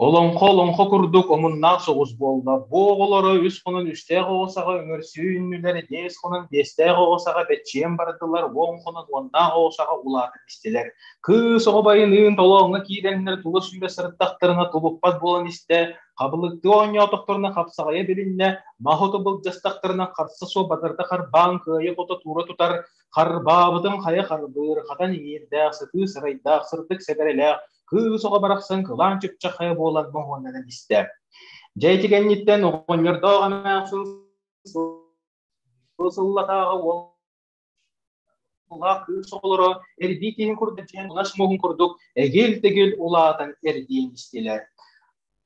Олоҥхо олоҥхо курдук омуннаах соҕус буолла. Бу оҕолоро үс хонон үстээх оҕо саҕа үҥэрсүү үүннүлэр, биэс хонон биэстээх оҕо саҕа бэччийэн бардылар, уон хонон уоннаах оҕо саҕа улаатан истилэр. Кыыс оҕо байыныын толооҥҥо киирэннэр тула сүүрэ сырыттахтарына тулуппат буолан истэ, хабылыктыы оонньоотохторуна хапсаҕайа билиннэ, мах оту былдьастахтарына харса суох батарда харбаан кыайа-хото туура тутар, харбаабытын хайа харбыыр, хатан иҥиирдээх, сытыы сырайдаах, сырдык сэбэрэлээх, кыыс оҕо барахсан кылаан чыпчаххайа буолан моһуоннанан истэ. Дьэ ити кэнниттэн оҕонньордоох эмээхсин сыллатааҕы уоллаах кыыс оҕолоро эрдии киһин курдук дьиэн мунас муоһун курдук эгил-тэгил улаатан эрдиэн истилэр.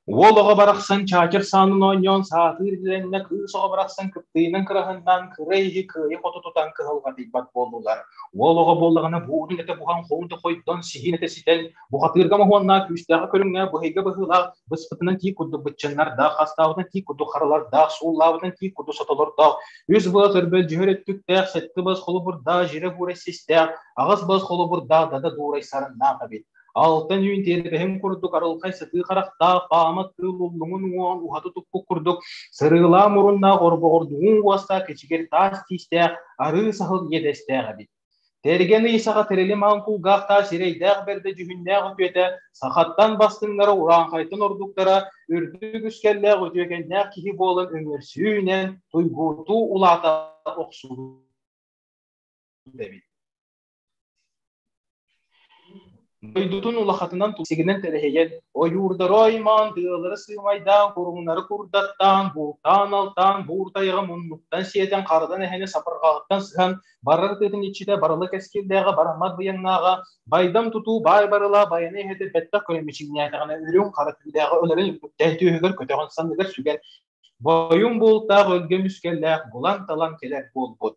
Уол оҕо барахсан чаачар саанын оонньоон саатыыр идэлэннэ, кыыс оҕо барахсан кыптыйынан кыраһыннаан кыра иһи кыайа-хото тутан кыһалҕатыйбат буоллулар. Уол оҕо буоллаҕына буутун этэ буһан, хоун да хойдон, сиһин этэ ситэн, бухатыырга моһуоннаах, күүстээҕэ көрүҥнээх, быһыйга быһыылаах, быспытынан тиит курдук быччыннардаах, хастаабытынан тиит курдук харалардаах, сууллаабытынан тиит курдук сотолордоох, үс былас өрбөлдьүһэр өттүктээх, сэттэ бас холобурдаах, жирэ буурай систээх, аҕыс бас холобурдаах дада дуурай сарыннаах эбит. Алтан үүн тиэрбэһин курдук арылхай сытыы харахтаах, хаама тыыл уллуҥун уҥуоҕун уһаты туппут курдук, сырыылаа муруннаах, орбоҕордуҥун уостаах, кэчигир таас тиистээх, арыы саһыл иэдэстээх эбит. Тэргэн ый саха тэрили маҥан кулгаахтаах сирэйдээх бэрдэ дьүһүннээх үтүөтэ, сахаттан бастыҥнара урааҥхайтан ордуктара, үрдүк үскэллээх үтүөкэннээх киһи буолан үҥүрсүүнэн туйгуурдуу улаата охсубут эбит. Дойдутун улахатынан сигинэн тэлэһийэн, ойуурдары оймоон, тыалары сыымайдаан, куруҥнары курдаттаан, бултаан-алтаан, буур тайаҕы муннуктан сиэтэн, харадан эһэни сапырҕаҕыттан сыһан, барар тыатын иччитэ барыла кэскиллээҕэ, бараммат быйаҥнааҕа, байдам тутуу баай барыла байаны иһитэ бэттэх көрөн мичиҥнээтэҕинэ үрүҥ хара түүлээҕи өлөрөн үрдүктээн түөһүгэр көтөҕөн санныгар сүгэн Бойум бултаах өлгөм үскэллээх булан-талан кэлэр буолбут.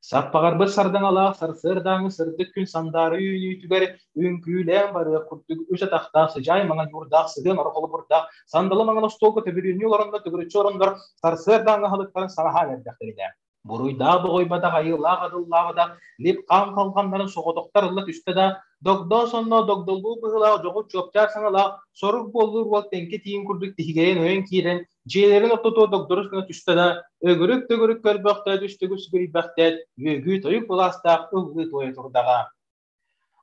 Саппаҕырбыт сардаҥалаах сарсыардааҥы сырдык күн сандаара үүнүүтүгэр үҥкүүлээн барыах курдук үс атахтаах сыдьаай маҥан ньуурдаах сыһыан холобурдаах сандалы маҥан остуолга төбүрүүннүү олороннор төгүрүччү олороннор сарсыардааҥы аһылыктарын саҥаһаан эрдэхтэринэ Буруйдаах боҕуйбатах айыылаах адыллаабатах лип-хаан халҕаннарын соҕотохтор ылла түстэ да, догдоо сонно догдоллуу быһыылаах дьоҕус чуопчаар саҥалаах сорук буоллуур уол тэҥкэ тииҥ курдук тиһигирэн ойон киирэн, дьиэлэрин ортотугар догдорус гына түстэ да, өгүрүк-төгүрүк көрбөхтөөт үстүгү сүгүрүйбэхтээт, үөгүү тойук былаастаах ыллыы туойа турдаҕа.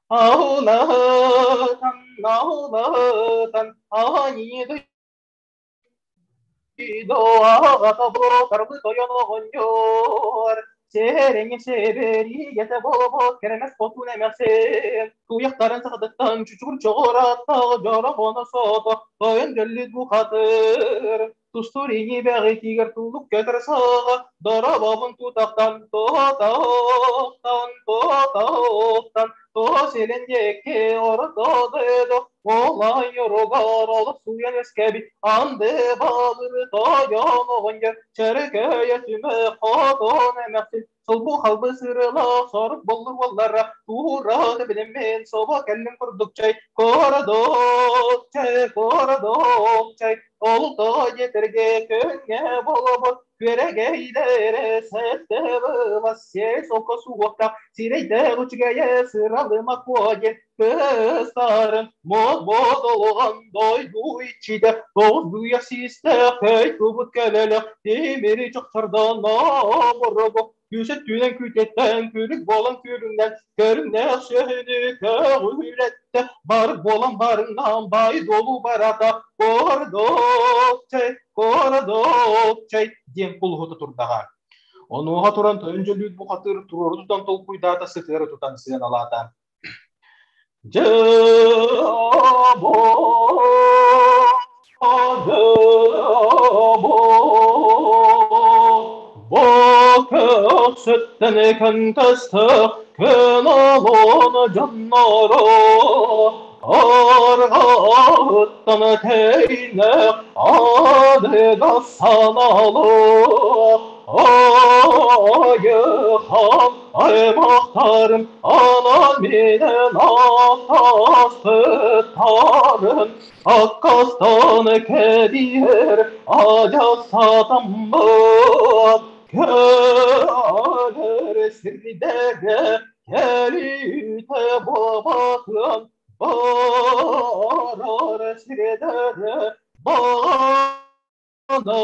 Аулаһытан, аулаһытан, аһаньыды Сэрэньэ сэбэриийэтэ буолбут кэрэмэс хотун эмээхсин туйахтарын сахатыттан чучугур чоҕурааттаах дьороҕоно сото тойон дьөллүт бухатыр тустуур ини бэҕитигэр туллук көтөр саҕа доробобун тутахтан тотохтон тотохтон то силин диэки оротодо Олайоругар олох сууйан үөскээбит анды балыры тойон оҕонньор чөрөкөйө түмэ хотон эмээхсин сулбу халбы сырылаах сорук боллур уоллара туураны билиммин собо кэллин курдук чай кородок чай кородок чай ол тоҕо диэтэргэ көҥҥэ болобот күөрэгэйдэрэ сэттэ былас сиэй солко суохтаах сирэйдээх үчүгэйэ сыралыма куо диэн Кыстарын мот-мот олоҕон дойду иччитэ тоҕус бүйэх систээх көй тубут кэлэлэх тимири чохчордон оборого күүсэ түүнэн күүтэттэн күлүк буолан күлүҥнэн көрүҥнээх сүөһүнү көҕүлэттэ барык буолан барыҥнаан баай дуолу барата кордок чэй кордок чэй диэн кулуһута турдаҕа. Онуоха туран тойон дьөлүүт бухатыыр туруору тутан толкуйдаата сытыары тутан сыаналаата. Дьэ-бо, дьэ-бо, бо көхсүттэн көнтөстөх күн олон дьонноро арҕаһыттан тэйнэх аныга санаалы айыхан аймахтарым анан менен атаспыттарын аккастан кэбиһэр адьас сатаммат кэлэр сирдэргэ кэлиитэ буолбатын барар сирдэргэ баҕана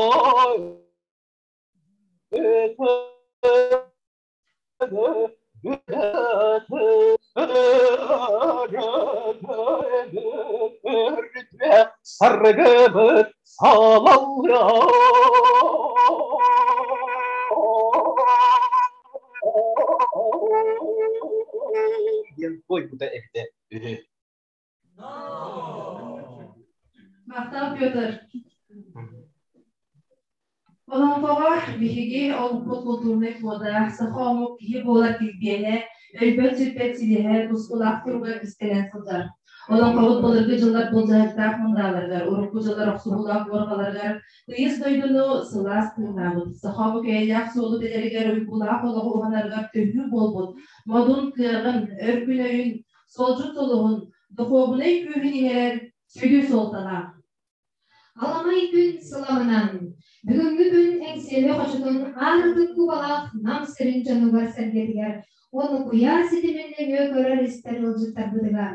Саргыбыт салалла диэн туойбута эбитэ үһү. Махтал, Петр. Олоҥхоҕо биһиги олохпут култуурунай кода, саха омук киһи буолар килбиэнэ, өлбөт-сүппэт силиһэ тускулаах туруга кистэнэн сылдьар. Олоҥхобут былыргы дьыллар былдьаһыктаах мындааларыгар, урукку дьыллар охсуһуулаах буорҕаларыгар тыйыс дойдуну сылаас тыыннаабыт, саха омук эйэлээх суолу тэлэригэр уйгулаах олоҕу уһанарыгар төһүү буолбут модун кыаҕын, өркүн өйүн, суолдьут сулуһун, духуобунай күүһүн иҥэрэр сүдү суолталаах. Аламай күн сыламынан, бүгүҥҥү күн Эҥсиэли хочотун аар-ытык кубалаах Нам сирин дьонугар-сэргэтигэр уонна куйаар ситимин нөҥүө көрөр-истэр ыалдьыттарбытыгар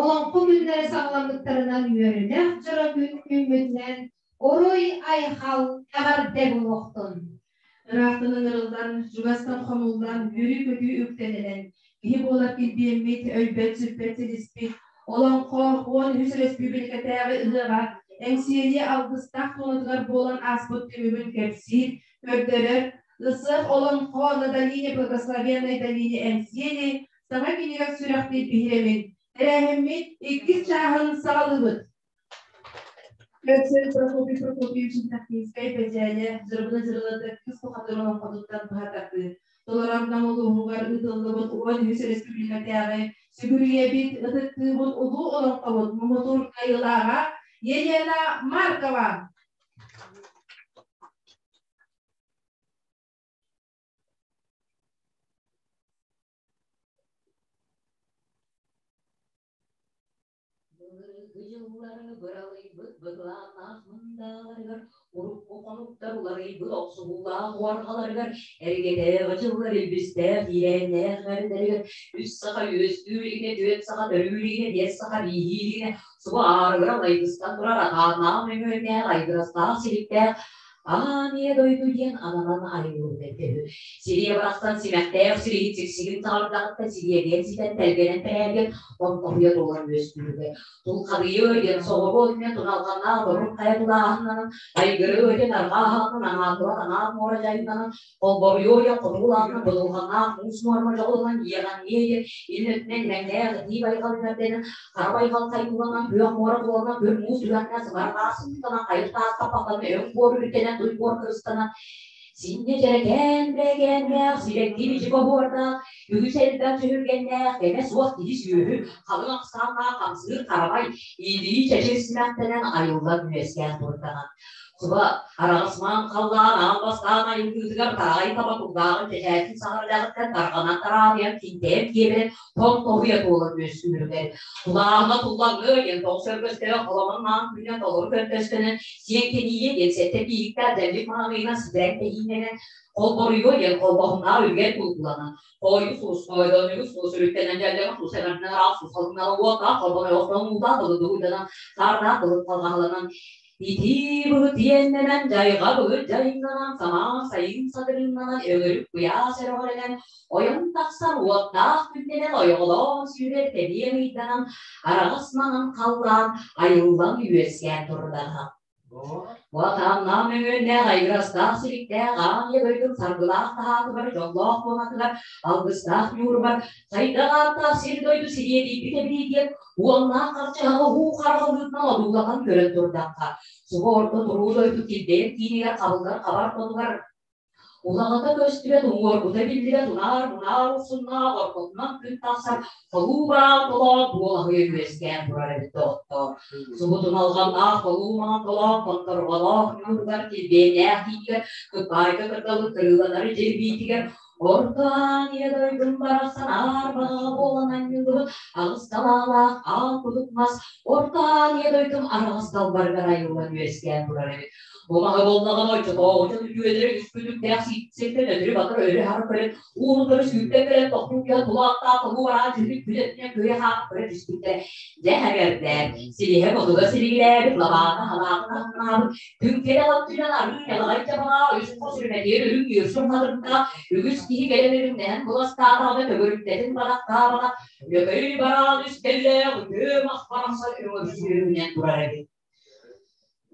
Олоҥхо күннэрэ саҕаламмыттарынан үөрүүлээх дьоро күн үүммүтүнэн уруй-айхал эҕэрдэ буолуохтун! Ыраахтан ыҥырыллан, чугастан хомуллан, үөрүү-көтүү үктэнэн, киһи буолар килбиэммит, өлбөт-сүппэт силиспит, Олоҥхо 13 өрөспүүбүлүкэтээҕи ыһыаҕа Эҥсиэли алгыстаах туонатыгар буолан ааспыт түмүгүн кэпсиир, көрдөрөр Ысыах Олоҥхо на долине благословенной долине Эҥсиэли саҥа кинигэ сүрэхтиир биһирэмин. Тэрээһиммит иккис чааһын саҕалыыбыт. Өксөй Прокопий Прокопьевич Тахтинскай Бэдьээлэ Дьырыбына Дьырылыта кыс бухатыыр олоҥхотуттан быһа тардыы. Толорор Нам улууһугар ыытыллыбыт 13 республикатааҕы сүгүрүйэбит, ытыктыыбыт улуу олоҥхобут муҥутуур кыайыылааҕа Елена Маркова. Былыргы дьыллары быралыйбыт быһылааннаах мындааларыгар, урукку хонуктар уларыйбыт охсуһуулаах уорҕаларыгар, эргэтээҕи дьыллар илбистээх иирээннээх мэрдэригэр үс саха үөскүү илигинэ, түөрт саха төрүү илигинэ, биэс саха бииһии илигинэ, субу аарыгыра майгыстан турар атааннаах мөҥүөннээх, айгырастаах силиктээх Аан ийэ дойду диэн ананан айыллыбыт эбитэ үһү. Сириэ барахсан симэхтээх сириһит сиксигин саҕардаҕыттан сириэдийэн ситэн тэлгэнэн тэрээбит онтоһуйа туолан үөскүүрүгэ. Тулхадыйыы диэн соҕуруу өттүнэн туналҕаннаах дорун хайа тулааһыннанан, айгырыы диэн арҕаа аһаҕынан аҥаатыла аҥаар муора дьайыннанан, холборуйуо диэн хотугу лаанынан будулҕаннаах муус муорма дьоҕуланан, иэҕэҥниэ диэн илин өттүнэн имэҥнээх итии байҕал үҥэрдэнэн, Хара байҕал хайгыланан, күөх муора буоланан, күр муус түгэхтэн сыбар таас сымтанан, хайыр таас хаппахтанан, өҥ буор үрдэнэн, туй буор кырыстанан, синньэ дьэрэкээн бэгээннээх, сибэкки бичик оһуордаах, үгүс элбэх дьүһүргэннээх, кэмэ суох киһи сүөһү, халыҥ ахсааннаах хамсыыр харамай, илии чэчир симэхтэнэн айыллан үөскээн турдаҕа. Суба араҕас маан халлаан аан бастаан айыллыытыгар тараҕай таба кулгааҕын чэчээтин саҕардаҕыттан тарҕанан тараадыйан тинтэйэн киэбирэн тон тоһуйа туолан үөскүүрүгэр тулааһына туллаҥҥы диэн тоҕус өргөстөөх холомон маан күнэ толору көрдөстөнөн сиэн кэниийэ диэн сэттэ бииһиктээх дьэллик маҕаныйынан ситэрэн тэһииннэнэн холборуйуо диэн холбоһуннаах үлгэр кулгуланан хойу суус хойдонугу суус үрүттэнэн дьэллэҕэ суус эмэрдинэн араас суус халыҥнара уоттаах холбоной охтон уулаах былыдугуйданан саардаах былыт халҕаһаланан Итии быһыт иэннэнэн, дьайҕа быһыт дьайыҥнанан, самаан сайын сатырыыннанан, өҥүрүк куйаас өрөҕөлөнөн, ойон тахсан уоттаах күннэнэн, ойоҕолоон сүүрэр тэбиэн ыйданан, араҕас маҥан халлаан айыллан үөскээн турдаҕа. Уотааннаах мөҥүөннээх, айгырастаах сириктээх, аан ийэ дойдум саргылаах таһаатыгар, дьоллоох куонатыгар, алгыстаах ньуурубар, сайдах ааттаах сир-дойду сириэдийбит эбии диэн Уоннаах харчыһаҕа уу хараҕалыытынан одуулаһан көрөн турдахха, субу орто туруу дойду килбэйэр киинигэр хабыллар хабар хотугар улаҕата көстүбэт, уҥуоргута биллибэт унаар-мунаар урсуннаах ортотунан күн тахсар толуу бараан толоон дуолаһыйа үөскээн турар эбит доҕоттоор. Субу туналҕаннаах толуу маҥан толоон тонторҕолоох ньууругар килбиэннээх киинигэр кыппаайга кырдалык кырыыланары дьирбиитигэр Орто Аан ийэ дойдум барахсан аар баҕаҕа буолан анньыллыбыт аҕыс салаалаах аал кудук мас Орто Аан ийэ дойдум араҕас далбарыгар айыллан үөскээн турар эбит. Бу маһы буоллаҕына оччотооҕучан үтүөлэрэ үс күнүктээх сиртэн өтөрү-батары өрө-хары көрөн, уунутары сүүрдэн кэлэн тохтуу киһи тула аттаах толуу бараан түһүк күлэтинэн күөйэ хаах көрө түспүттэр. Дьэ эҥэрдээн, силиһэ мутуга силигилээбит, лабаата халаата таһымнаабыт, Түҥкэлэх өттүнэн арыы ньалаҕай дьабаҕа үс хос үрүмэтигэр үрүҥ үөрсүн хатырыктаах үгүс киһи кэлэн үрүҥнэһэн буластаатаҕына төгүрүктэтин бадахтаабата лөкөй бараан үс кэллээх үтүө мас барахсан өҥөбүс турар эбит.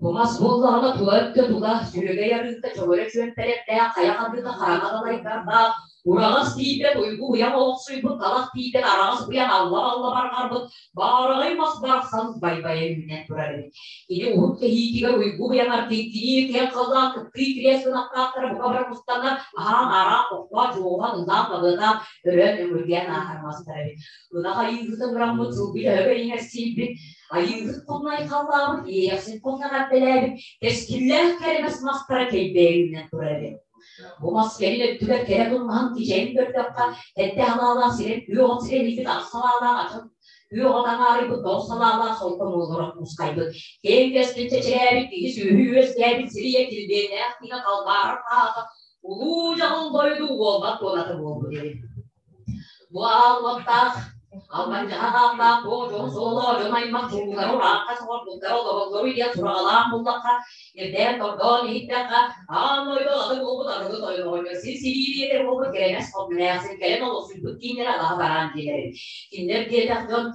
Бу мас буоллаҕына тула өттө тула сүөгэй арыыта чөҥөрө чүөмпэлэрдээх хайа хардыыта хараҥа далайдардаах Ураҕас тиийбэт уйгу уйаҥ олохсуйбут, талах тиийбэт араҕас уйаҥ алла-алла барҕарбыт, баараҕай мас барахсан байбайа үүнэн турар эбит. Кини уһун кэһиитигэр уйгу уйаҥар тиҥкинии киэҥ халлаан кыттыы кириэс гынахтаахтара бука бары мустаннар, аһаан араах тохтоо дьуоҕуһан ыллаан табыатаан өрөөн өҥүргээн ааһар мастар эбит. Ынах айыыһыта ыраммыт, сылгы төһө иҥэр сиирбит, айыыһыт хонно айхаллаабыт, иэйэхсит хонно эҕэрдэлээбит, кэскиллээх кэрэмэс мастара кэйбэйэ үүнэн турар эбит. Бу мас кэлин өттүгэр кэрэ тумнаһын кичэйин көрдөххө, эрдэ халаалаах сирин, күөх от сирин илдьит аҕыс салаалаах атын күөх от аҥаарыйбыт, тоҕус салаалаах солко мууллара куускайбыт. Киэҥ кэскил чэчирээбит, киһи сүөһү үөскээбит сирийэ килбиэннээх киһи халбаарар хаата улуу дьаҕыл дойду уолбат туоната буолбут эбит. Бу аал уоттаах, албанньаһа хааллаах туох дьон суолоо дьон аймах чулуулары ураахха соҕорбуттара олороллору диэн сураҕалаах буллахха, ирдээн-тордоон иһиттэххэ, аан дойду аты буолбут арыгы тойоноҕойго сир сибиириэтэ буолбут кэрэмэс хомнээх сир кэлэн олохсуйбут кииннэрэ алаһа бараан диэлэр эбит. Кинилэр диэтэх дьон.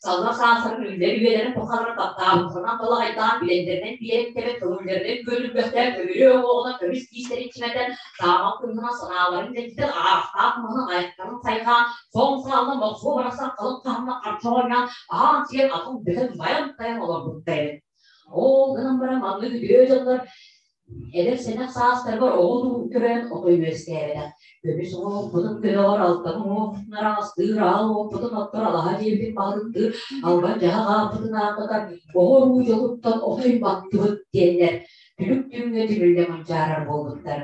Саллар саастарын үллэр үйэлэрин тухары таптаабыттарынан балаҕайдаан билэллэринэн биэрэн көҥүллэринэн күөлүрбэхтээн көмүрүө уоҕунан көмүс тиистэрин чиҥэтэн саамал кыыһынан санааларын дэнтитэн араастаах маһынан айахтарын сайҕаан соҥ саалынан мохсуо барахсан халыҥ хаһымна харчы оонньоон аһаан сиэн атын бүтэн байан-тайан олорбуттар эбит. Ол гынан баран маннык үтүө дьоннор Эдэр сэнэх саастарыгар оҕо төрөөн отой үөскээбэтэх. Көмүс уҥуохпутун көтөҕөр, алтан уҥуохпутун араҥастыыр, аал уоппутун оттор, алаһа дьиэбитин баһылыктыыр, албан дьаһах ааппытын ааттатар, оҕо-уруу дьолуттан отой баттыбыт диэннэр түлүк түҥҥэ түмүллэ мунчаарар буолбуттар.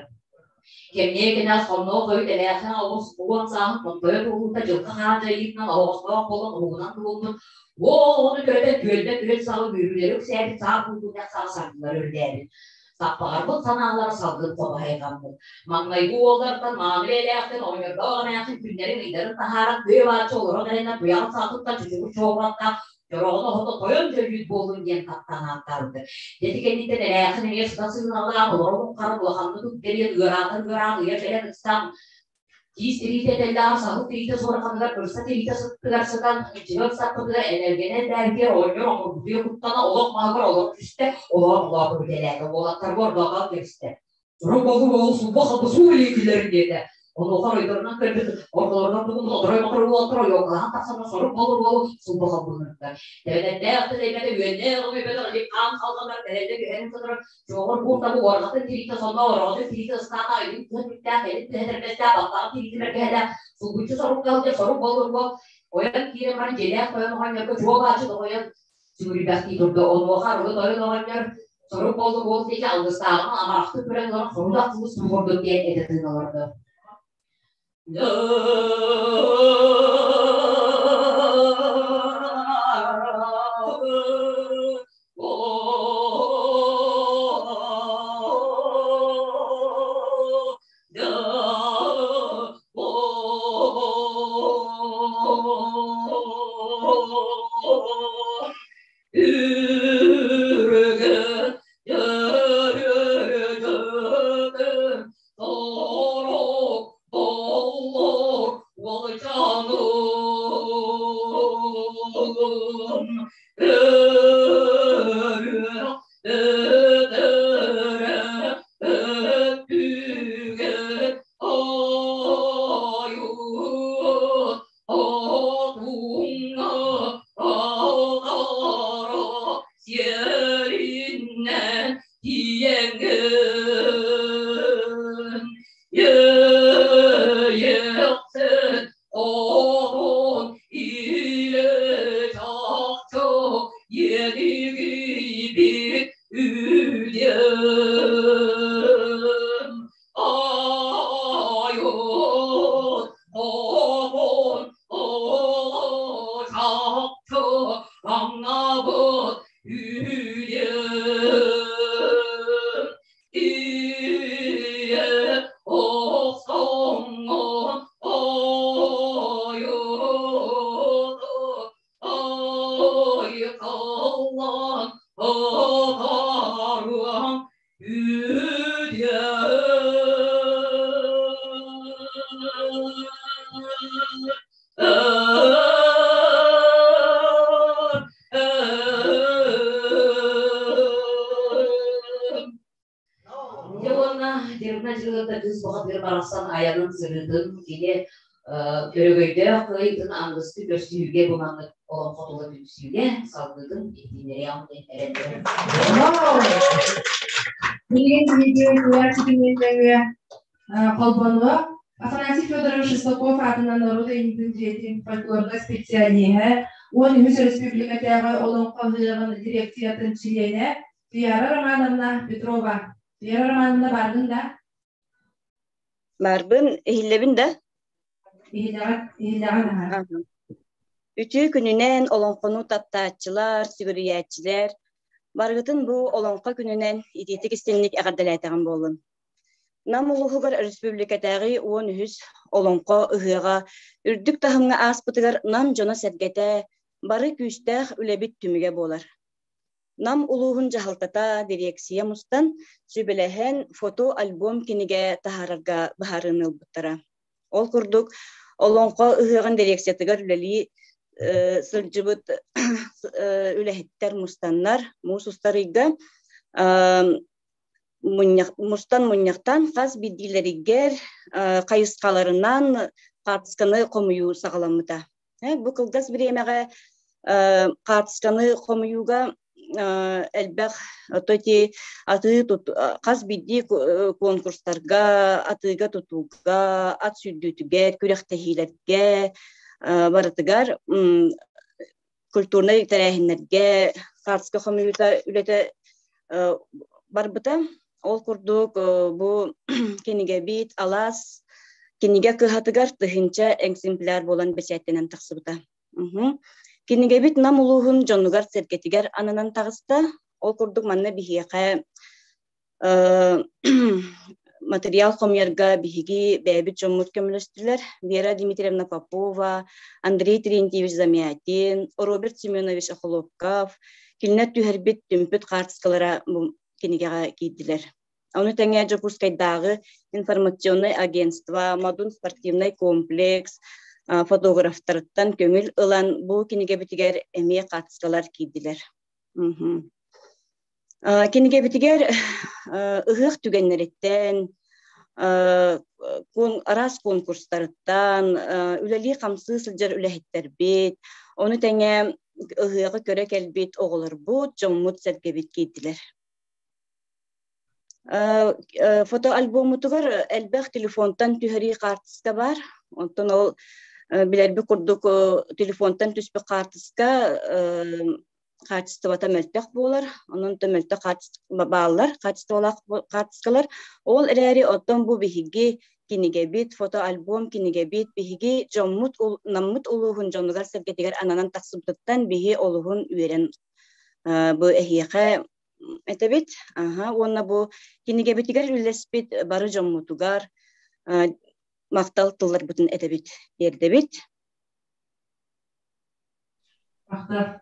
Кэмниэ кэнэҕэс хонноох хойут эмээхсин олус уон сааһын томтойо туолуута дьылҕа хаан дьайыытынан оһоҕостоох буолан уһугунан туолбут, уол оҕону төрөтөн түөлбэ түһэн саҕа үөрүүлэри үксээбит саа куутунньах саҕа сардылары үрдээбит. Саппаҕарбыт санаалара салгын хобоһайҕаммыт. Маҥнайгы уоллартан мааны бэйэлээхтэн оҕонньордоох эмээхсин күннэрин-ыйдарын таһааран тыа бааччы олорон эрэнэ туйаҕын саҕатыттан чучугур чуобураттаах Дьороҕун оһото тойон дьөлүүт буоллун диэн таптаан ааттаабыта. Ити кэнниттэн эрээхин эмиэ сыта сыыналаах олорон уххара улаханнык үктэлиэн ыараатар ыараан ыйа кэлэн ыксаан тиис тириитэ этэллээх саһыл тириитэ суорҕаныгар кырса тириитэ сыттыгар сытан ичигэ ыксаппытыгар энергэнэн бээргэр оҕонньор оҥорбутуйа куттана олох маһыгар олор түстэ олоор олооту бүтэлээтэ уолаттарга ордоотоон кэбистэ Дьоро болу болу сулба халба суу илиитилэрин диэтэ. Онуоха оройдорунан көрбүт ортолорунан тугун оторой-моторой уолаттар ойуокалаһан тахсан сорук болу болу сулба халбыһыннар. Тэбэнэттээх да тэйбэтэ үөннээх өмөйбөтөх илик хаан халҕанар тэрэллэ түһэрин сытырар чуоҕур бууртабы уорҕатын тириитэ сонно ороҕотун тириитэ ыстаата айын тыһа түптээх элин тыһа тэрбэстээх баттаҕын тириитэ бэргэһэлээх сулгуччу сорукка сылдьар сорук болур буол ойон киирэн баран дьиэлээх тойон оҕонньорго чуо бааччы тоҕойон сүгүрүйбэхтии турда. Онуоха арыгы тойон оҕонньор сорук буолла буол диэки алгыстааҕын амарахтык көрөн олорон хорудах куус курдук диэн этэ тыын олордо. Дьэ уонна Дерна дьылыта кыыс бухатыыр барахсан айанын сырыытын кини өрөгөйдөөх кыайыытын аныгыскы көрсүһүүгэ бу маннык олоҥхо тула түмсүүгэ салгыытын иһитиннэриэҕим диэн эрэннэрэн. Билигин видео куйаар ситимин нөҥүө холбонуо. Афанасий Федорович Шестаков аатынан норуот айымньытын дьиэтин фольклорга специалиһа, 13 республикатааҕы олоҥхо ыһыаҕын дирекциятын чилиэнэ Туяра Романовна Петрова. Туяра Романовна бааргын да? Баарбын, иһиллэбин да? Иһиллэҕин, иһиллэҕин аһа. Үтүө күнүнэн олоҥхону таптааччылар, сүгүрүйээччилэр, барыгытын бу олоҥхо күнүнэн итиитик истиҥник эҕэрдэлээтэҕим буоллун. Нам улууһугар өрөспүүбүлүкэтээҕи 13 олоҥхо ыһыаҕа үрдүк таһымҥа ааспытыгар Нам дьоно-сэргэтэ бары күүстээх үлэбит түмүгэ буолар. Нам улууһун дьаһалтата дириэксийэ мустан, сүбэлэһэн фото-альбом кинигэ таһаарарга быһаарыыны ылбыттара. Ол курдук, Олоҥхо ыһыаҕын дириэксиятыгар үлэлии сылдьыбыт үлэһиттэр мустаннар муус устар ыйга мустан мунньахтан хас биирдиилэригэр хайысхаларынан хаартысканы хомуйуу саҕаламмыта. Бу кылгас бириэмэҕэ хаартысканы хомуйууга элбэх ити атыы хас биирдии конкурстарга, атыыга тутууга, ат сүүрдүүтүгэр, күрэхтэһиилэргэ барытыгар культурнай тэрээһиннэргэ хаартыска хомуйуута үлэтэ барбыта. Ол курдук бу кинигэбит Алаас кинигэ кыһатыгар 1000 экземпляр буолан бэчээттэнэн тахсыбыта. Кинигэбит Нам улууһун дьонугар-сэргэтигэр ананан таҕыста. Ол курдук манна биһиэхэ материал хомуйарга биһиги бэйэбит дьоммут көмөлөстүлэр. Вера Дмитриевна Попова, Андрей Терентьевич Замятин, Роберт Семенович Охлопков кинилэр түһэрбит түмпүт хаартыскалара бу кинигэҕэ киирдилэр. Ону тэҥэ Дьокуускайдааҕы информационнай агентство, Модун спортивнай комплекс фотографтарыттан көҥүл ылан бу кинигэбитигэр эмиэ хаартыскалар киирдилэр. Кинигэбитигэр ыһыах түгэннэриттэн, араас конкурстарыттан, үлэлии-хамсыы сылдьар үлэһиттэрбит, ону тэҥэ ыһыаҕы көрө кэлбит оҕолорбут, дьоммут-сэргэбит киирдилэр. Фотоальбоммутугар элбэх телефонтан түһэрии хаартыска баар. Онтон ол билэрбит курдук телефонтан түспүт хаартыска хаачыстыбата мөлтөх буолар. Онон да мөлтөх бааллар, хаачыстыбалаах хаартыскалар. Ол эрээри оттон бу биһиги кинигэбит, фотоальбом кинигэбит биһиги дьоммут Наммыт улууһун дьонугар-сэргэтигэр ананан тахсыбытыттан биһи олуһун үөрэн бу эһиэхэ этэбит. Аха, уонна бу кинигэбитигэр үллэспит бары дьоммутугар махтал тылларбытын этэбит, тиэрдэбит. Махтал.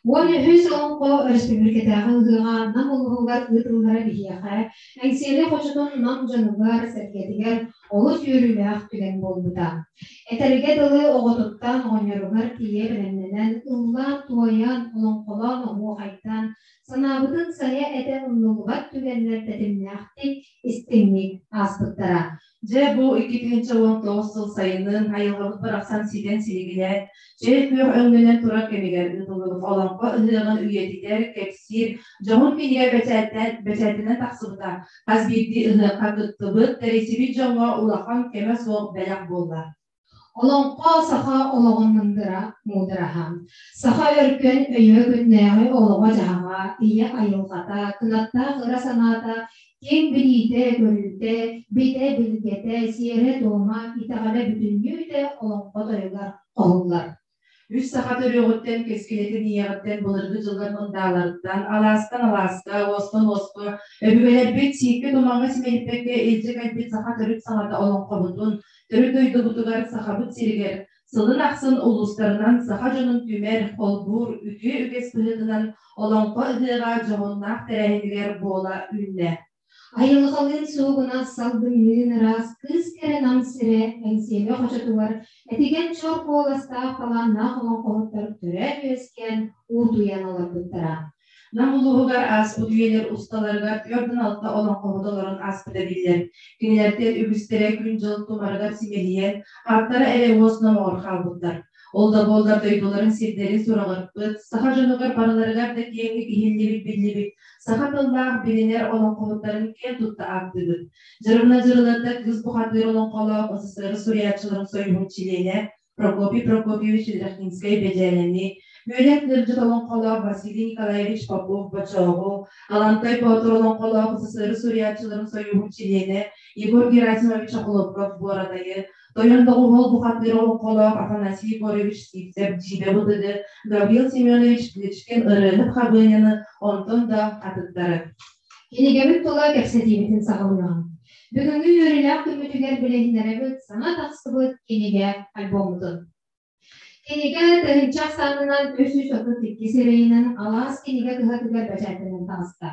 13 олоҥхо өрөспүүбүлүкэтээҕи ыһыаҕа Нам улууһугар ыытыллара биһиэхэ, Эҥсиэли хочотун Нам дьонугар-сэргэтигэр олус үөрүүлээх түгэн буолбута. Этэргэ дылы оҕотуттан оҕонньоругар тиийэ бэлэмнэнэн, ыллаан-туойан, олоҥхолоон оһуохайтан, санаабытын сайа этэн умнуллубат түгэннэр тэтимнээхтик, истиҥник ааспыттара. Дьэ, бу 2019 сыл сайынын айылҕабыт барахсан ситэн силигилээн, чэй күөх өҥнөнөн турар кэмигэр ыытыллыбыт Олоҥхо ыһыаҕын үйэтитэр, кэпсиир дьоһун кинигэ бэчээттэнэн тахсыбыта хас биирдии ыһыахха кыттыбыт, тэрийсибит дьоҥҥо улахан кэмэ суох бэлэх буолла. Олоҥхо саха олоҕун мындыра, муудараһа. Саха өркөн өйө күннээҕи олоҕо-дьаһаҕа, ийэ айылҕата, кынаттаах ыра санаата, киэҥ билиитэ-көрүүтэ, битэ-билгэтэ, сиэрэ-туома, итэҕэлэ бүтүннүүтэ олоҥхо тойугар хоһуллар. Үс саха төрүөҕүттэн, кэскилэтин ийэҕиттэн былыргы дьыллар мындааларыттан, алаастан алааска, уостан уоска, өбүгэлэрбит сииккэ тумаҥҥа симэлиппэккэ илдьэ кэлбит саха төрүт саҥата олоҥхобутун, төрүт дойдубутугар, Сахабыт сиригэр сылын ахсын улуустарынан саха дьонун түмэр, холбуур үтүө үгэс быһыытынан Олоҥхо ыһыаҕа дьоһуннаах тэрээһинигэр буола үүннэ. Айылҕалыын суугунас салгынныын ыраас кыыс кэрэ Нам сирэ Эҥсиэли хочотугар этигэн чор куоластаах талааннаах олоҥхоһуттар төрөөн-үөскээн уутуйан олорбуттара. Нам улууһугар ааспыт үйэлэр усталарыгар 46 олоҥхоһут олорон ааспыта биллэр. Кинилэртэн үгүстэрэ күн-дьыл тумарыгар симэлийэн, ааттара эрэ уос номоҕор хаалбыттар. Ол да буоллар дойдуларын сирдэрин сураҕырпыт, саха дьонугар барыларыгар да киэҥник иһиллибит биллибит, саха тыллаах билинэр олоҥхоһуттарын киэн тутта ааттыыбыт. Дьырыбына Дьырылыатта кыыс бухатыыр олоҥхолоох СССР суруйааччыларын союһун чилиэнэ Прокопий Прокопьевич Лерхинскэй Бэдьээлэни, Үөлэн Кырдьыт олоҥхолоох Василий Николаевич Попов-Бочооҕу, Алантай Боотур олоҥхолоох СССР суруйааччыларын союһун чилиэнэ Егор Герасимович Охлопков-Буоратайы, Тойон Доҕуһуол бухатыыр олоҥхолоох Афанасий Егорович Сивцев Дьиибэ Бытыгы, Гаврил Семенович Кличкин Ырыаһыт Хабыанньаны, онтон да атыттары. Кинигэбит тула кэпсэтиибитин саҕалыаҕыҥ. Бүгүҥҥү үөрүүлээх күммүтүгэр билиһиннэрэбит саҥа тахсыбыт кинигэ альбоммутун. Кинигэ тыһыынча ахсаанынан 332 сирэйинэн Алаас кинигэ кыһатыгар бэчээттэнэн таҕыста.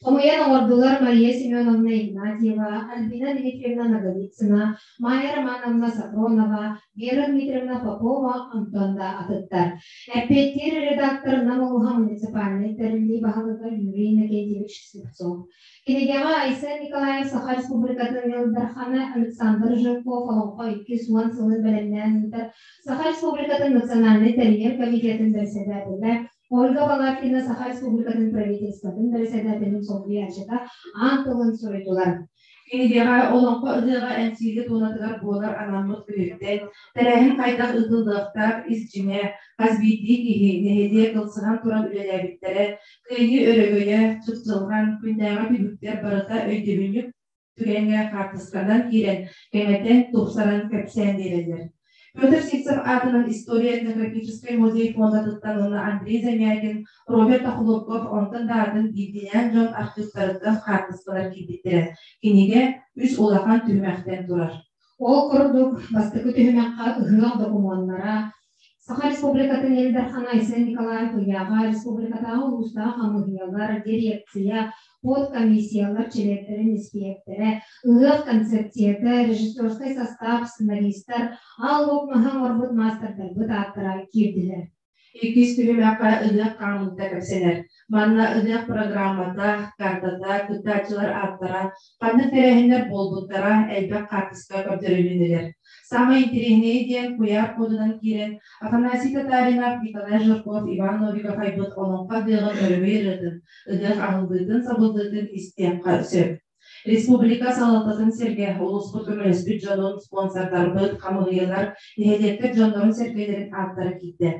Хомуйан оҥордулар Мария Семеновна Игнатьева, Альбина Дмитриевна Ноговицына, Майя Романовна Сапронова, Вера Дмитриевна Попова, онтон да атыттар. Эппиэттиир редактор Нам улууһа муниципальнай тэриллии баһылыга Юрий Иннокентьевич Слепцов. Кинигэҕэ Айсен Николаев Саха Республикатын Ил Дархана Александр Жирков олоҥхо 210 сылын бэлэмнээн ыытар Саха Республикатын Национальнай тэрийэр комитетын бэрэссэдээтэлэ Ольга Балабкина Саха Республикатын правительствотын бэрэссэдээтэлин солбуйааччыта аан тылын суруйдулар. Кинигэҕэ Олоҥхо ыһыаҕа Эҥсиэли туонатыгар буолар анаммыт күнүттэн, тэрээһин хайдах ыытыллыахтаах ис дьиҥэ, хас биирдии киһи, нэһилиэк ылсыһан туран үлэлээбиттэрэ, кыайыы өрөгөйө, чыпчылҕан, күннээҕи түбүктэр барыта өйдөбүнньүк түгэҥҥэ хаартысканан киирэн, кэҥэтэн, тупсаран кэпсээн биэрэллэр. Петр Сивцев аатынан История этнографическай музей фондатыттан уонна Андрей Замятин, Роберт Охлопков онтон да атын биирдиилээн дьон архыыптарыттан хаартыскалар киирбиттэрэ. Кинигэ үс улахан түһүмэхтэн турар. Ол курдук, бастакы түһүмэххэ ыһыах докумуоннара, Саха Республикатын Ил Дархана Айсен Николаев ыйааҕа республикатааҕы улуустаах хамыыһыйалар, дирекция, подкомиссиялар чилиэттэрин испиэктэрэ, ыһыах концепцията, режиссерскай састаап, сценаристар, аал-лук маһы оҥорбут маастардарбыт ааттара киирдилэр. Иккис түһүмэххэ ыһыах хаамыыта кэпсэнэр. Манна ыһыах программата, картата, кыттааччылар ааттара, ханнык тэрээһиннэр буолбуттара элбэх хаартыска көрдөрүлүннүлэр. Саамай интэриэһинэйэ диэн куйаар кодунан киирэн Афанасий Татаринов, Николай Жирков, Иван Новиков айбыт Олоҥхо ыһыаҕын өрөгөй ырыатын, ыһыах аһыллыытын, сабыллыытын истиэххэ сөп. Республика салалтатын сэргэ улууспут көмөлөспүт дьонун, спонсордарбыт, хамыыһыйалар, нэһилиэктэр дьоннорун-сэргэлэрин ааттара киирдэ.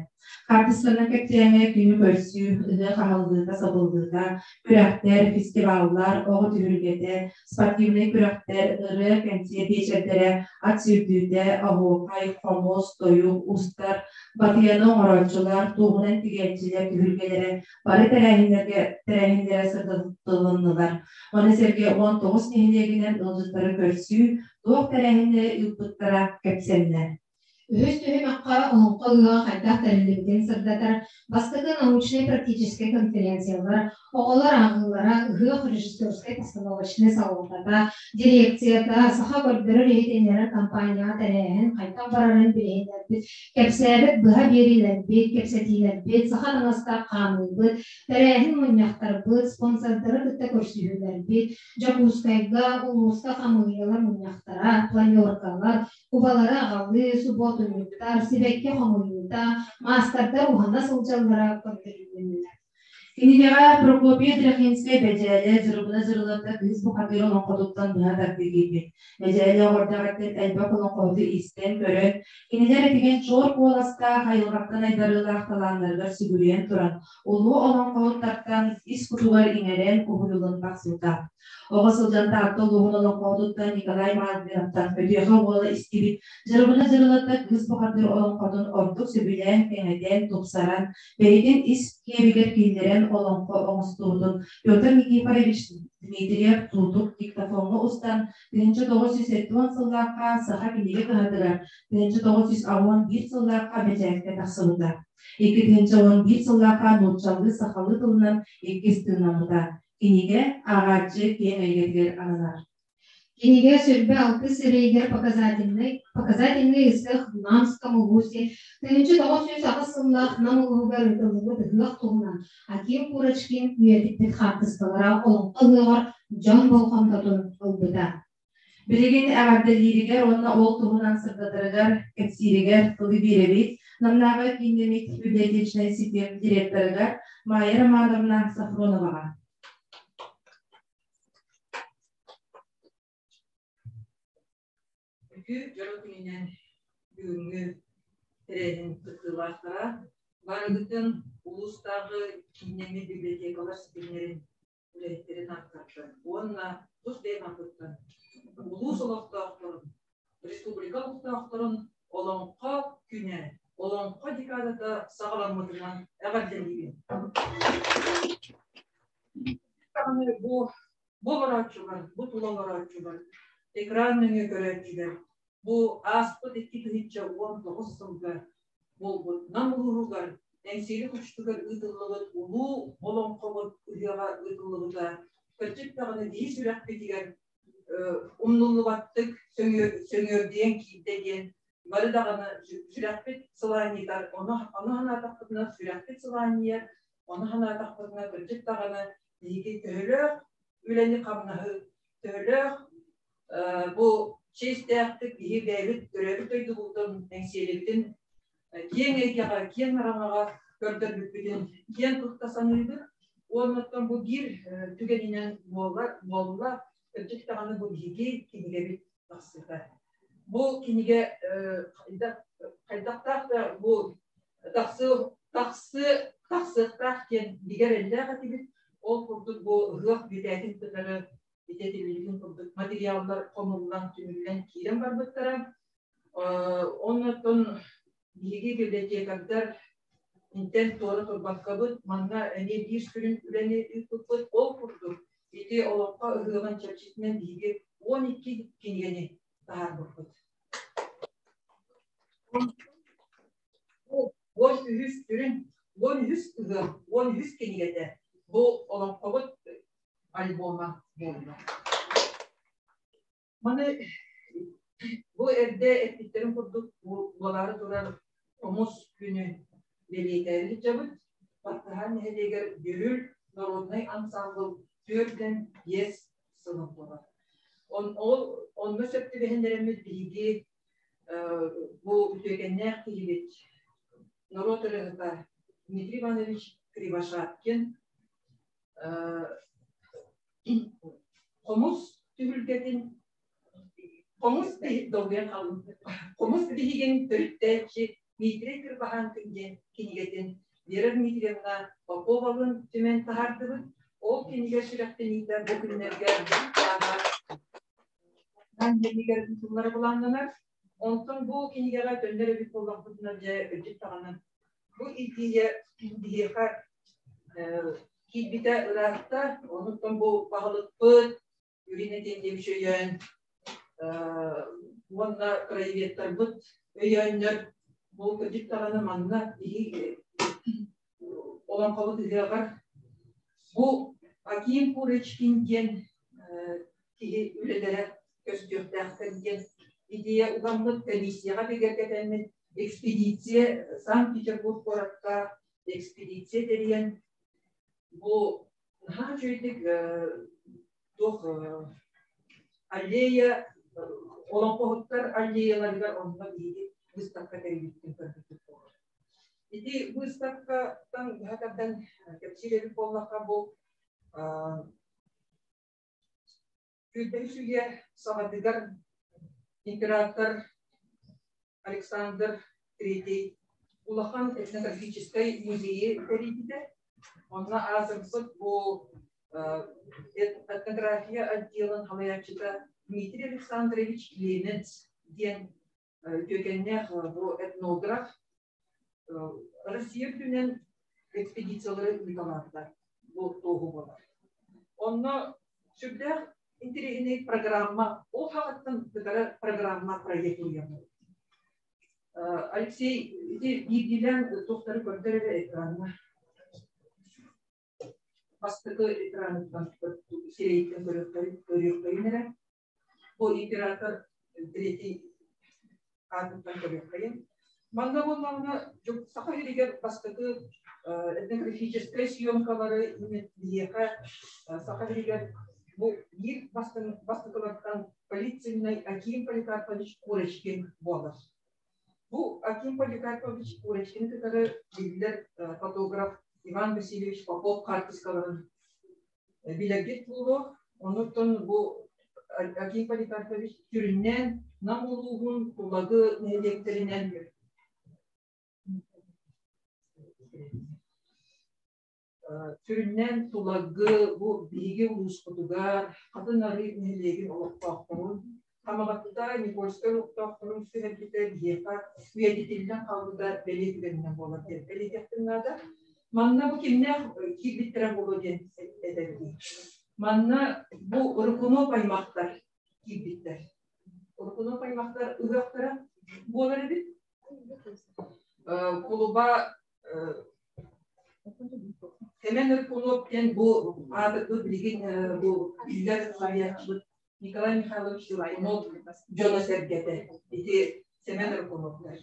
Хаартысканан кэпсээҥҥэ күнү көрсүү, ыһыах аһыллыыта, сабыллыыта, күрэхтэр, фестиваллар, оҕо түһүлгэтэ, спортивнай күрэхтэр, ырыа, кэнсиэр биэчэрдэрэ, ат сүүрдүүтэ, оһуохай, хомус, тойук, устар, батыйаны оҥорооччулар, туоһунан тигээччилэр түһүлгэлэрэ бары тэрээһиннэргэ тэрээһиннэрэ сырдатылыннылар. Маны сэргэ 19 нэһилиэгинэн ыалдьыттары көрсүү, туох тэрээһиннэри ыыппыттара кэпсэннэ. Үһүс түһүмэххэ олоҥхо ыһыаҕа хайдах тэриллибитин сырдатар бастакы научнай-практическай конференциялар, оҕолор ааҕыылара, ыһыах режиссерскай-постановочнай салалтата, дирекцията, саха көрдөрөр-иһитиннэрэр компанияҕа тэрээһин хайдах барарын билиһиннэрбит, кэпсээбит быһа биэриилэрбит, кэпсэтиилэрбит, саха таҥастаах хаамыыбыт, тэрээһин мунньахтарбыт, спонсордары кытта көрсүһүүлэрбит, Дьокуускайга, улууска хамыыһыйалар мунньахтара, планеркалар, кубалары аҕалыы, субуотунньуктар, сибэкки хомуйуута, маастардар уһана сылдьаллара көрдөрүлүннүлэр. Кинигэҕэ Прокопий Трохинскай Бэдьээлэ Дьырыбына Дьырылыатта кыыс бухатыыр олоҥхотуттан быһа тардыы киирбит. Бэдьээлэ оҕордоҕуттан элбэх олоҥхоһуту истэн, көрөн, кинилэр этигэн чуор куоластаах айылҕаттан айдарыылаах талааннарыгар сүгүрүйэн туран, улуу олоҥхоһуттартан ис кутугар иҥэрэн уһуйуллан тахсыбыта. Оҕо сылдьан Таатта улууһун олоҥхоһутуттан Николай Мазмеровтан Өтүөхэ уола истибит Дьырыбына Дьырылыатта кыыс бухатыыр олоҥхотун ордук сөбүлээн, кэҥэтэн, тупсаран, бэйэтин ис киэбигэр киллэрэн олоҥхо оҥостуутун Петр Никифорович Дмитриев Туутук диктофоҥҥа устан 1970 сыллаахха Саха кинигэ кыһатыгар, 1981 сыллаахха бэчээккэ тахсыбыта. 2011 сыллаахха нууччалыы-сахалыы тылынан иккис тыыннаммыта. Кинигэ ааҕааччы киэҥ эйгэтигэр ананар. Кинигэ сүрбэ алтыс сирэйигэр показательный, показательный ыһыах в Намском улуусе 1908 сыллаах Нам улууһугар ыытыллыбыт ыһыах туһунан Аким Курочкин үйэтиппит хаартыскалара олоҥхо ыһыаҕар дьон болҕомтотун ылбыта. Билигин эҕэрдэлииригэр уонна ол туһунан сырдатарыгар, кэпсииригэр тылы биэрэбит Намнааҕы кииннэммит библиотечнай ситим директорыгар Майя Романовна Сафроноваҕа. Үтүө дьоро күнүнэн бүгүҥҥү тэрээһин кыттыылаахтара барыгытын улуустааҕы кииннэммит библиотекалар ситимнэрин үлэһиттэрин ааттартан уонна тус бэйэм ааппыттан улуус олохтоохторун, республика олохтоохторун Олоҥхо күнэ, Олоҥхо декадата саҕаламмытынан эҕэрдэлиибин. Даҕаны бу бу олорооччулар, бу тула олорооччулар, экран нөҥүө көрөөччүлэр бу ааспыт 2019 сылга буолбут Нам улууһугар Эҥсиэли хочотугар ыытыллыбыт улуу олоҥхобут ыһыаҕа ыытыллыбыта кырдьык даҕаны биһи сүрэхпитигэр умнуллубаттык сөҥүөрдүйэн киирдэ диэн бары даҕаны сүрэхпит сылаанньытар, ону санаатахпытына сүрэхпит сылаанньыйар, ону санаатахпытына кырдьык даҕаны биһиги төһөлөөх үлэни-хамнаһы, төһөлөөх бу чиэстээхтик биһи бэйэбит төрөөбүт дойдубутун, Эҥсиэлибитин киэҥ эйгэҕэ, киэҥ араҥаҕа көрдөрбүппүтүн киэн тутта саныыбыт. Уонна бу биир түгэнинэн буолар буолла, кырдьык даҕаны бу биһиги кинигэбит тахсыыта. Бу кинигэ хайдахтаах да бу тахсы тахсы тахсыахтаах диэн бигэ эрэллээх этибит. Ол курдук бу ыһыах бүтээтин кытары итэтиллибитин курдук материаллар хомуллан, түмүллэн киирэн барбыттара. Оннуттан биһиги библиотекардар интэн туора турбаккабыт, манна эмиэ биир сүрүн үлэни ыыппыппыт. Ол курдук ити олоххо ыһыаҕын чэрчитинэн биһиги 12 кинигэни таһаарбыппыт. 13 сүрүн, 13 ыһыах, 13 кинигэтэ бу олоҥхобут альбома буолла. Маны бу эрдэ эппиттэрин курдук буолаары турар хомус күнү бэлиэтээри сылдьабыт. Баттаһаан нэһилиэгэр Бүрүл народнай ансаамбыл 45 сылын туолар. Ол онно сөп түбэһиннэрэммит биһиги бу үтүөкэннээх киһибит норуот ырыаһыта Дмитрий Иванович Кривошапкин хомус түһүлгэтин хомус долгуйан хааллым хомус биһигин төрүттээччи Дмитрий Кырбаһаанкин диэн кинигэтин Вера Дмитриевна Поповалыын түмэн таһаардыбыт. Ол кинигэ сүрэхтэниитэ бу күннэргэ нэһилиэгэр ыытыллара былааннанар. Онтон бу кинигэҕэ төннөр эбит буоллахпытына, дьэ, үрдүк даҕаны бу идея биһиэхэ киирбитэ ыраатта. Онуттан бу баһылыкпыт Юрий Иннокентьевич өйөөн уонна краеведтарбыт өйөөннөр бу кырдьык даҕаны манна олоҥхобут ыһыаҕар бу Аким Курочкин диэн киһи үлэлэрэ көстүөхтээхтэр диэн идея угаммыт комиссияҕа бигэргэтэммит экспедиция Санкт-Петербург куоракка экспедиция тэрийэн бу наһаа үчүгэйдик туох аллея олоҥхоһуттар аллеяларыгар онно биһиги выставка тэрийбиттин көрбүппүт буолар. Ити выставкаттан быһа тардан кэпсиир эбит буоллахха бу Күүрбэһис үйэ саҕатыгар император Александр Третий улахан этнографическай музейы тэрийбитэ. Онно аатырбыт бу этнография отделын салайааччыта Дмитрий Александрович Ленец диэн үтүөкэннээх бу этнограф Россия үрдүнэн экспедициялары ыыталаабыта бу туоһу буолар. Онно сүрдээх интэриэһинэй программа, ол хаҕыттан кытары программа проект уйаммыт. Алексей, ити биирдиилээн туохтары көрдөр эрэ экранна. Бастакы экраныттан сирэйиттэн көрүөхтэйин эрэ. Бу император третий аатыттан көрүөххэйин. Манна буоллаҕына Саха сиригэр бастакы этнографическай съемкалары биһиэхэ Саха сиригэр бу биир бастакылартан полицейный Аким Поликарпович Курочкин буолар. Бу Аким Поликарпович Курочкин кытары биллэр фотограф Иван Васильевич Попов хаартыскаларын билэргит буолуо. Онуттан бу Аким Поликарпович сүрүннээн Нам улууһун Тулагы нэһилиэктэринэн сүрүннээн Тулагы бу биһиги улууспутугар Хатын Арыы нэһилиэгин олохтоохторун Хамаҕатта Никольскай олохтоохторун түһэрбитэ биһиэхэ үйэтитиллэн хаалбыта бэлиэ түгэнинэн буолар диэн бэлиэтиэхпин наада. Манна бу кимнээх киирбиттэрэ буолуо диэн этэбин. Манна бу Рыкунов аймахтар киирбиттэр. Рыкунов аймахтар ыһыахтара буолар эбит. Кулуба Сэмэн Ыркунов диэн бу аатырбыт билигин бу биллэр суруйааччыбыт Николай Михайлович Ыркунов дьоно-сэргэтэ. Ити Сэмэн Ыркуновтар.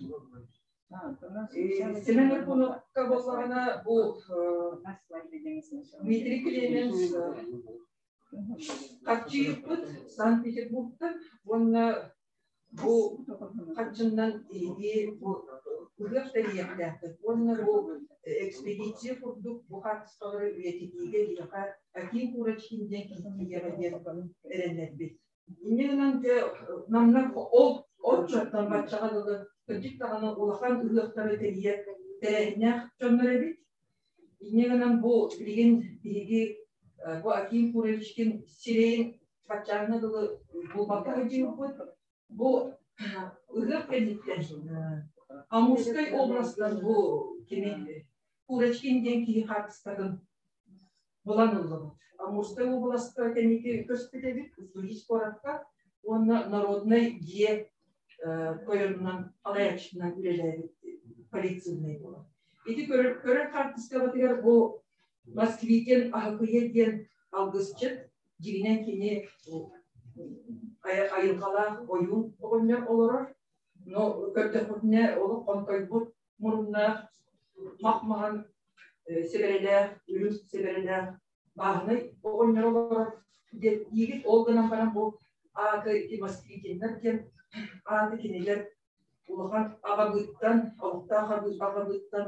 Сэмэн Ыркуновка буоллаҕына бу Дмитрий Клеменс харчыйыппыт Санкт-Петербургтан уонна бу харчыннан биһиги бу ыһыах тэрийиэхтээхпит уонна бу экспедиция курдук бу хаартыскалары үйэтитиигэ биһиэхэ Аким Курочкин диэн киһи киһиэхэ диэн эрэннэрбит. Инньэ гынан дьэ манна ол оччоттон баччаҕа дылы кырдьык даҕаны улахан ыһыахтары тэрийэр тэрээһиннээх дьоннор эбит. Инньэ гынан бу билигин биһиги бу Аким Курочкин сирэйин баччааҥҥа дылы булбакка сылдьыбыппыт. Бу ыһыах кэнниттэн Амурскай областан бу кини Курочкин диэн киһи хаартыскатын булан ыллыбыт. Амурскай областка кэнники көспүт эбит, Уссурийск куоракка уонна народнай дьиэ тойонунан салайааччытынан үлэлээбит полицейный буолар. Ити көрөр хаартыскабытыгар бу Москвитин Аһыкыйа диэн алгысчыт дьиҥинэн кини айылҕалаах ойуун оҕонньор олорор. Но көрдөхпүтүнэ олох хонтойбут муруннаах, мах-маҕан сэбэрэлээх, үрүҥ сэбэрэлээх бааһынай оҕонньор олорор диигит. Ол гынан баран бу ааты москвитиннар диэн ааты кинилэр улахан аҕабыыттан, олохтоох аҕабыыттан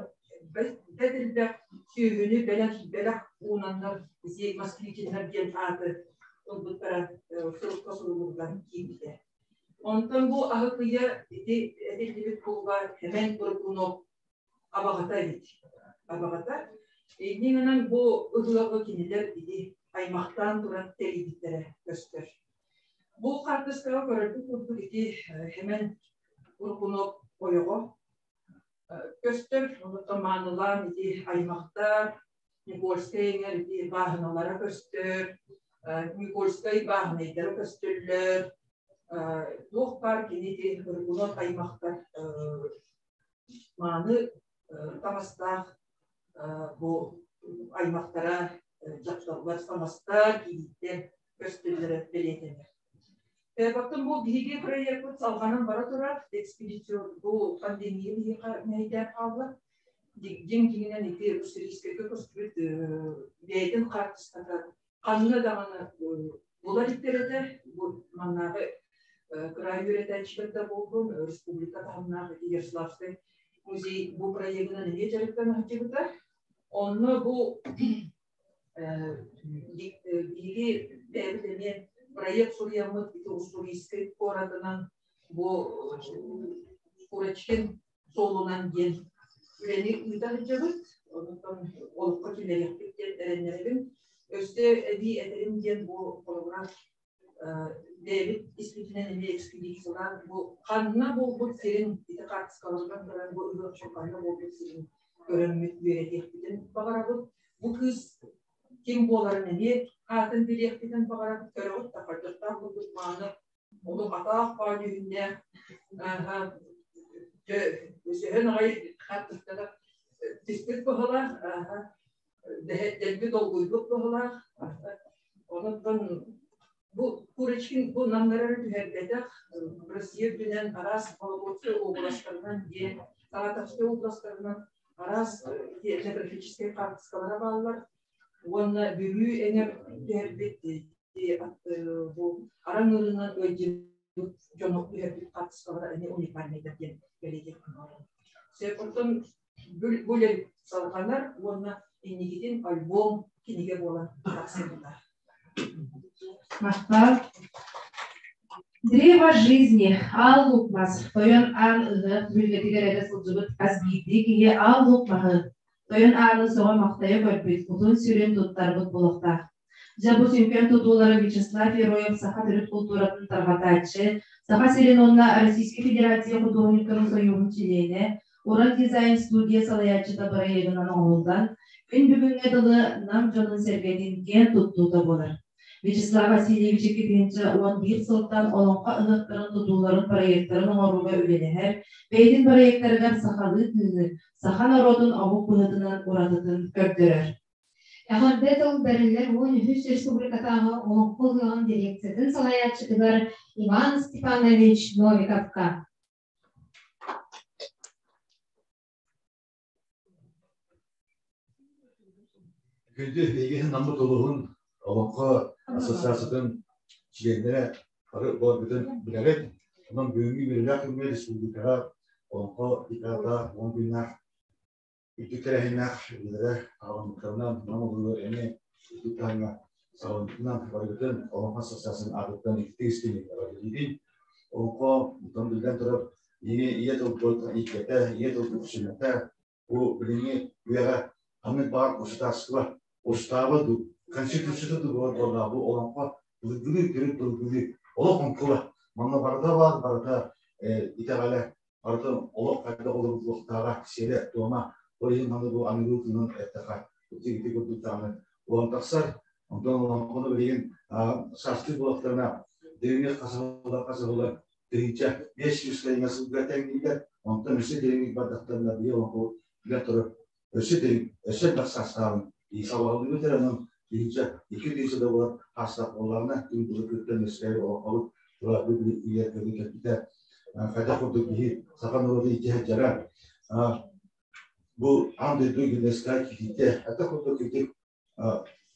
бэрт элбэх сүөһүнү бэлэх бэлэх уунаннар москвитиннар диэн ааты ылбыттара сурукка суруллубутан киирбитэ. Онтон бу аһыкыйа ити этиллибит кулга Сэмэн Туркунов абаҕата эбит. Абаҕата. Инньэ гынан бу ыһыаҕы кинилэр ити аймахтаан туран тэрийбиттэрэ көстөр. Бу хаартыскаҕа көрөрбүт курдук ити Сэмэн Туркунов ойоҕо көстөр. Онтон маанылаан ити аймахтар Никольскай эҥэр ити бааһыналара көстөр, Никольскай бааһынайдара көстөллөр. Туох баар кини ити Ыргунов аймахтар мааны таҥастаах бу аймахтара дьахталлар таҥастар киирииттэн көстөллөрө бэлиэтэнэр. Оттон бу биһиги проекпыт салҕанан бара турар. Экспедиция бу пандемия биһиэхэ мэһэйдээн хаалла. Дьиҥ дьиҥинэн ити Уссурийскайга көстүбүт бэйэтин хаартыската ханна даҕаны булар иттэр этэ. Бу маннааҕы кыраай үөрэтээччилэр да буоллун, республика таһымнаах ити Ярославскай музей бу проегынан эмиэ дьарыктана сылдьыбыта. Онно бу биһиги бэйэбит эмиэ проект суруйаммыт ити Уссурийскай куоратынан бу Курочкин суолунан диэн үлэни ыыта сылдьабыт. Онтон олоххо киллэриэхпит диэн эрэннэрэбин. Өссө эбии этэрим диэн бу холобура бэйэбит испитинэн эмиэ экспедициялаан бу ханна буолбут сирин ити хаартыскаларынан көрөн бу ыһыах ханна буолбут сирин көрөммүт үөрэтиэхпитин баҕарабыт. Бу кыыс ким буоларын эмиэ аатын билиэхпитин баҕарабыт. Көрөҕүт да хайдахтаах курдук мааны олох атаах баай дьүһүннээх өсөһөн аҕай хаартыската түспүт быһыылаах дэлби долгуйбут быһыылаах. Онон бу Курочкин бу намнары түһэрбэтэх Россия үрдүнэн араас Вологодскай областарынан диэн Саратовскай областарынан араас этнографическай хаартыскалара бааллар уонна Бүлүү эҥэр түһэрбит бу араҥ ыарыынан ыалдьыбыт дьону түһэрбит хаартыскалара эмиэ уникальнайдар диэн бэлиэтиэхпин баҕарабын. Сөп оттон бу үлэ салҕанар уонна инникитин альбом кинигэ буолан тахсыбыта. Махтал. Древо жизни, аал луук мас, тойон аан ыһыах түһүлгэтигэр эрэ сылдьыбыт хас биирдии киһи аал луук маһы, тойон ааны сөҕө-махтайа көрбүт, кутун-сүрүн туттарбыт буолуохтаах. Дьэ бу сүҥкэн тутуулары Вячеслав Ероев саха төрүт култууратын тарҕатааччы, Саха сирин уонна Российскай Федерация худуоһунньуктарын сойууһун чилиэнэ, Уран дизайн студия салайааччыта бырайыагынан оҥоһуллан, күн бүгүҥҥэ дылы Нам дьонун-сэргэтин киэн туттуута буолар. Вячеслав Васильевич 2011 сылтан олоҥхо ыһыахтарын тутууларын проектарын оҥорууга үлэлэһэр, бэйэтин проектарыгар сахалыы тыыны, саха норуотун омук быһыытынан уратытын көрдөрөр. Эҕэрдэ тыл бэриллэр 13 республикатааҕы Олоҥхо ыһыаҕын дирекциятын салайааччытыгар Иван Степанович Новиковка. Күндү эйигин Наммыт улууһун Олоҥхо ассоциациятын чилиэннэрэ бары буоларгытын билэбит. Онон бүгүҥҥү үөрүүлээх күҥҥэ республикаҕа Олоҥхо декада 10 күннээх үрдүк тэрээһиннээх үлэлэрэ саҕаламмыттарынан Нам улууһугар эмиэ үрдүк таһымҥа саҕаламмытынан барыгытын Олоҥхо ассоциациятын аатыттан икки истиҥник эҕэрдэлиибин. Олоҥхо онтон биллэн турар ийэ ийэ тылбыт ииккэтэ, ийэ тылбыт сүмэтэ, бу билиҥҥи үйэҕэ ханнык баар государство устааба дуу, конституцията дуу буолар буоллаҕа бу олоҥхо былыргылыы төрүт былыргылыы олох оҥкула. Манна барыта баар, барыта итэҕэлэ, барыта олох хайдах олоруллуохтааҕа, сиэрэ-туома. Ол иһин маны бу аныгы тылынан эттэххэ, ити курдук даҕаны улам тахсар. Онтон олоҥхону билигин саастыы буоллахтарына дириҥник хасыһыллар 1500 кэриҥэ сылга тэҥнииллэр. Онтон өссө дириҥник бардахтарына биир олоҥхо билэн турар өссө дириҥ, өссө элбэх саастааҕын сабаҕалыыбыт эрэ онон 1000, 2000 да буолар хаастаах буоллаҕына күн былыргыттан үөскээбит олоҥхобут тура үйэ көрүү кэлбитэ хайдах курдук киһи саха норуотун ити сылдьара бу аан дойду ЮНЕСКО киирбитэ хайдах курдук ити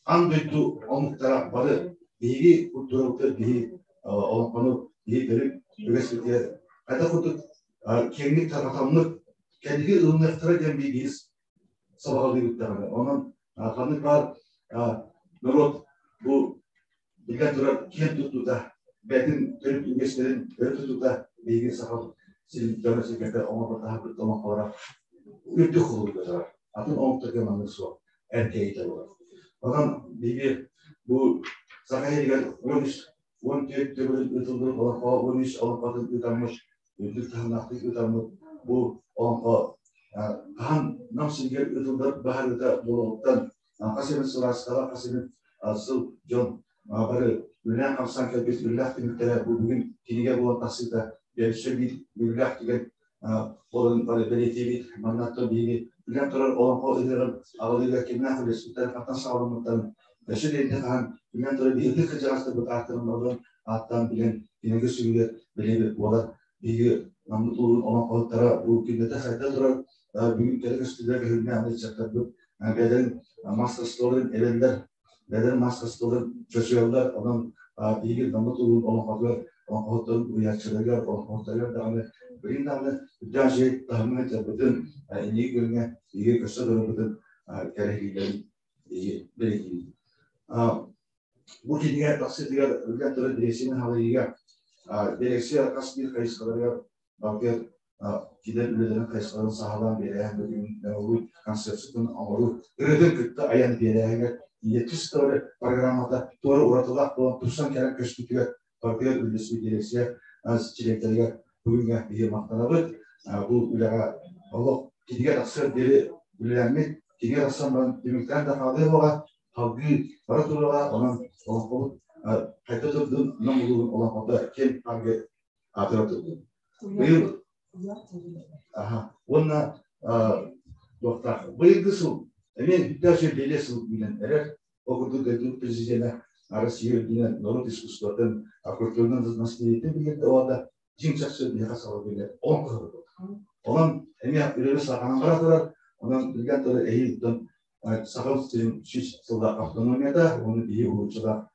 аан дойду омуктара бары биһиги культурабытыгар биһи олоҥхону биһи төрүт үгэспитигэр хайдах курдук киэҥник тарҕатаммыт кэлиги ылыныахтара диэн биһиги сабаҕалыыбыт даҕаны. Онон ханнык баар норуот бу биллэн турар киэн туттуута бэйэтин төрүт үгэстэрин өрө тутуута биһиги саха сирин дьоно-сэргэтэ оҥорбут таһаарбыт олоҥхолоро үрдүк холобурга турар. Атын омуктарга маннык суох эркээйитэ буолар. Онон биһиги бу Саха сиригэр 13 14 төгүл ыытыллыбыт олоҥхо 13 олоҥхотун ыытаммыт үрдүк таһымнаахтык ыытаммыт бу олоҥхо хаһан Нам сиригэр ыытыллар баһарыыта буолуоҕуттан хас эмит сылааскаҕа хас эмит сыл дьон бары үлэлээн-хамсаан кэлбит үлэлээх түмүктэрэ бу бүгүн кинигэ буолан тахсыыта өссө биир үөрүүлээх түгэн буоларын бары бэлиэтиибит. Маннаттан биһиги билэн турар олоҥхо ыһыаҕын аҕалыыга кимнээх үлэспиттэрин хантан саҕаламмыттарын өссө да инньэ хаһан билэн турар биһиги ытык кырдьаҕастарбыт ааттарын барыларын ааттаан билэн кинигэ сүрүгэр бэлиэбит буолар. Биһиги Наммыт улууһун олоҥхоһуттара бу күннэтэ сайда турар бүгүн кэрэ көстүүлэр көһүннэ аны ыччаттарбыт бэйэлэрин мастерстволарын эбэллэр, бэйэлэрин мастерстволарын чочуйаллар. Онон биһиги Наммыт улууһун олоҥхотугар олоҥхоһуттарын уһуйааччыларыгар, олоҥхоһуттарыгар даҕаны билигин даҕаны үрдээх дьиэ таһымҥа дьарбытын, инники күөҥҥэ биһиги көстө турарбытын кэрэһилииллэрин бэлиэтиибит. Бу кинигэ тахсыытыгар үлэ турар дириэксийэни халыйыыга дириэксийэ хас биир хайысхаларыгар барытыгар кинилэр үлэлэрин хайысхаларын саҕалаан биэрээһин бүгүн концепциятын оҥоруу ырыатын кытта айан биэрээһигэр ийэ тус программата туора уратылаах буолан тупсан кэлэн көспүтүгэр барытыгар үллэспит дириэксийэ чилиэттэригэр бүгүҥҥэ биһиги махтанабыт. Бу үлэҕэ олох кинигэ тахсыар диэри үлэлэммит кинигэ тахсан баран түмүктээн да хаалыа буола салгыы бара туруоҕа, онон олоҥхобут хайда турдун, Нам улууһун олоҥхото киэҥ аргы аатыра турдун. Быйыл уонна туохтаах быйылгы сыл эмиэ үрдээх сүрдэлиэ сыл үүнэн эрэр. Ол курдук дойду президенэ Россия үрдүнэн норуот искусствотын, культурнай наследиетин билэрдэ уонна дьиҥ чахчы биһиэхэ саба билэр олоҥхо кыһылбыт. Онон эмиэ үлэбит саҕаланан бара турар. Онон билген турар эһиил Саха сирин 100 сыллаах автономията, уонна биһи уһулуччулаах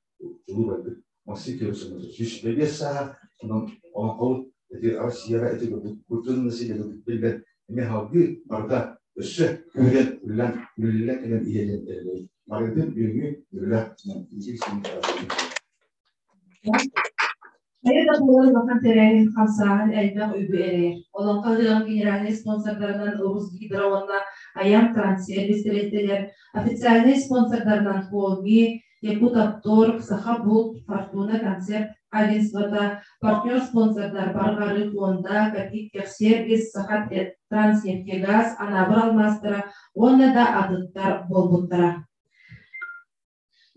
чулуу барбыт Максим Кириллович 105 сааһа, онон олоҥхобут ити Россияҕа ити курдук культурный население билбэт эмиэ салгыы барыта өссө күүрэн үллэн үллэн кэлэн иһэлин эрэлэбит. Барытын бүгүҥҥү үлэлээх Хайа да буолар улахан тэрээһин хамсааһын элбэх үбү эрэйэр. Олоҥхо ыһыаҕын генеральнай спонсордарынан Русгидро уонна Айан Транссервис тэрилтэлэр, официальнай спонсордарынан Колми, Якутопторг, Сахабулт, Фортуна концерт агентствота, партнер-спонсордар Барҕары фонда, Капиктехсервис, Саха Транснефтегаз, Анаабыр алмаастара уонна да атыттар буолбуттара.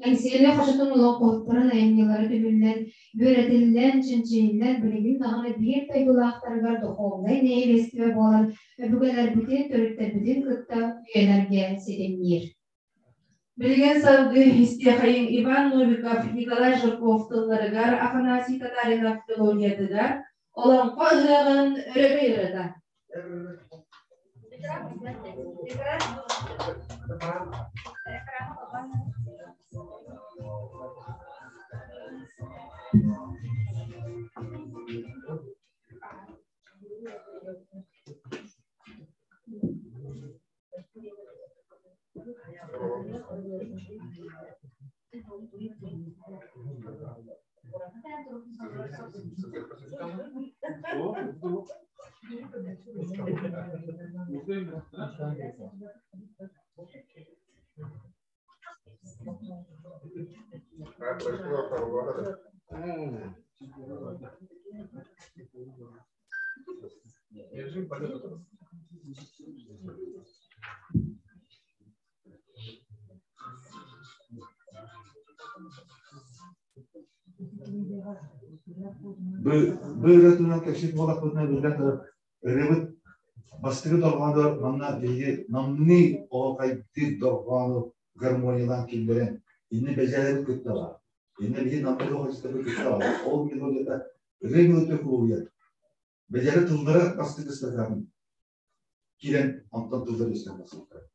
Эҥсиэли хочотун олоҥхоһуттарын айымньылара түмүллэн, үөрэтиллэн, чинчийиллэн билигин даҕаны биир дойдулаахтарыгар духовнай нэһилиэстибэ буолан өбүгэлэрбитин, төрүттэрбитин кытта үйэлэргэ ситимниир. Билигин салгыы истиэхэйиҥ Иван Новиков, Николай Жирков тылларыгар, Афанасий Татаринов мелодиятыгар Олоҥхо ыһыаҕын өрөгөй ырыата. Быырытынан кэпсиир буоллахпытына биллэн турар ырыабыт бастакы дорҕоонугар манна биһиги намныы оһуохайдыыр дорҕоону гармониялаан киллэрэн иннэ бэдьээлэбит кытта баар. Иннэ биһи намныы оһуохайдьыттарбыт кытта баар. Ол мелодията ырыа мелодия кулуйар. Бэдьээлэ тыллара бастакы стаканын киирэн онтон тыллар үөскээн тахсыбыттара.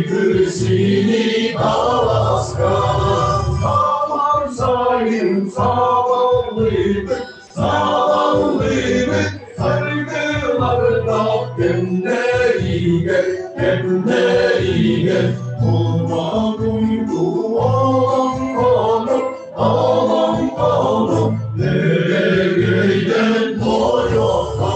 Күрсүнү таласка Талар сайын сабаллыбыт, сабаллыбыт Саргыларда кэмнэригэр, кэмнэригэр Кулма дуйду олоҥхону, олоҥхону Өрөгөйдөн тойоха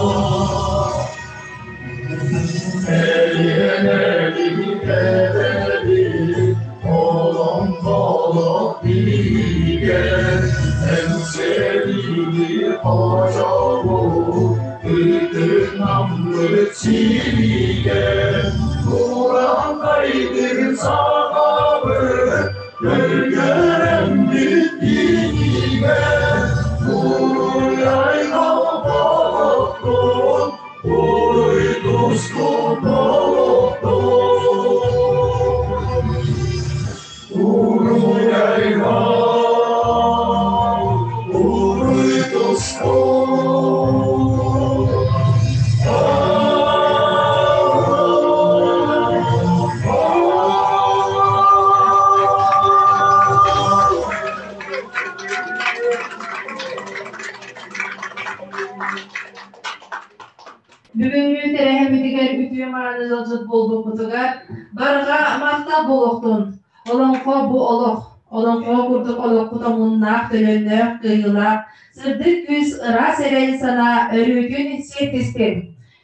Бүгүҥҥү тэрээһиммитигэр үтүө мааны ыалдьыт буолбуппутугар барҕа махтал буолуохтун! Олоҥхо бу олох, олоҥхо курдук олохпут омуннаах, төлөннөөх, кыайыылаах, сырдык күүс, ыраас эрэл санаа өрүүтүн сиэттистин!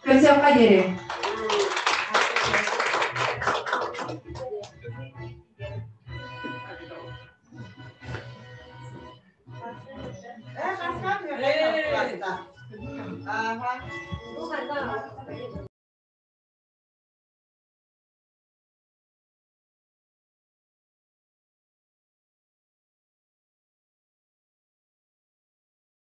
Көрсүөххэ диэри!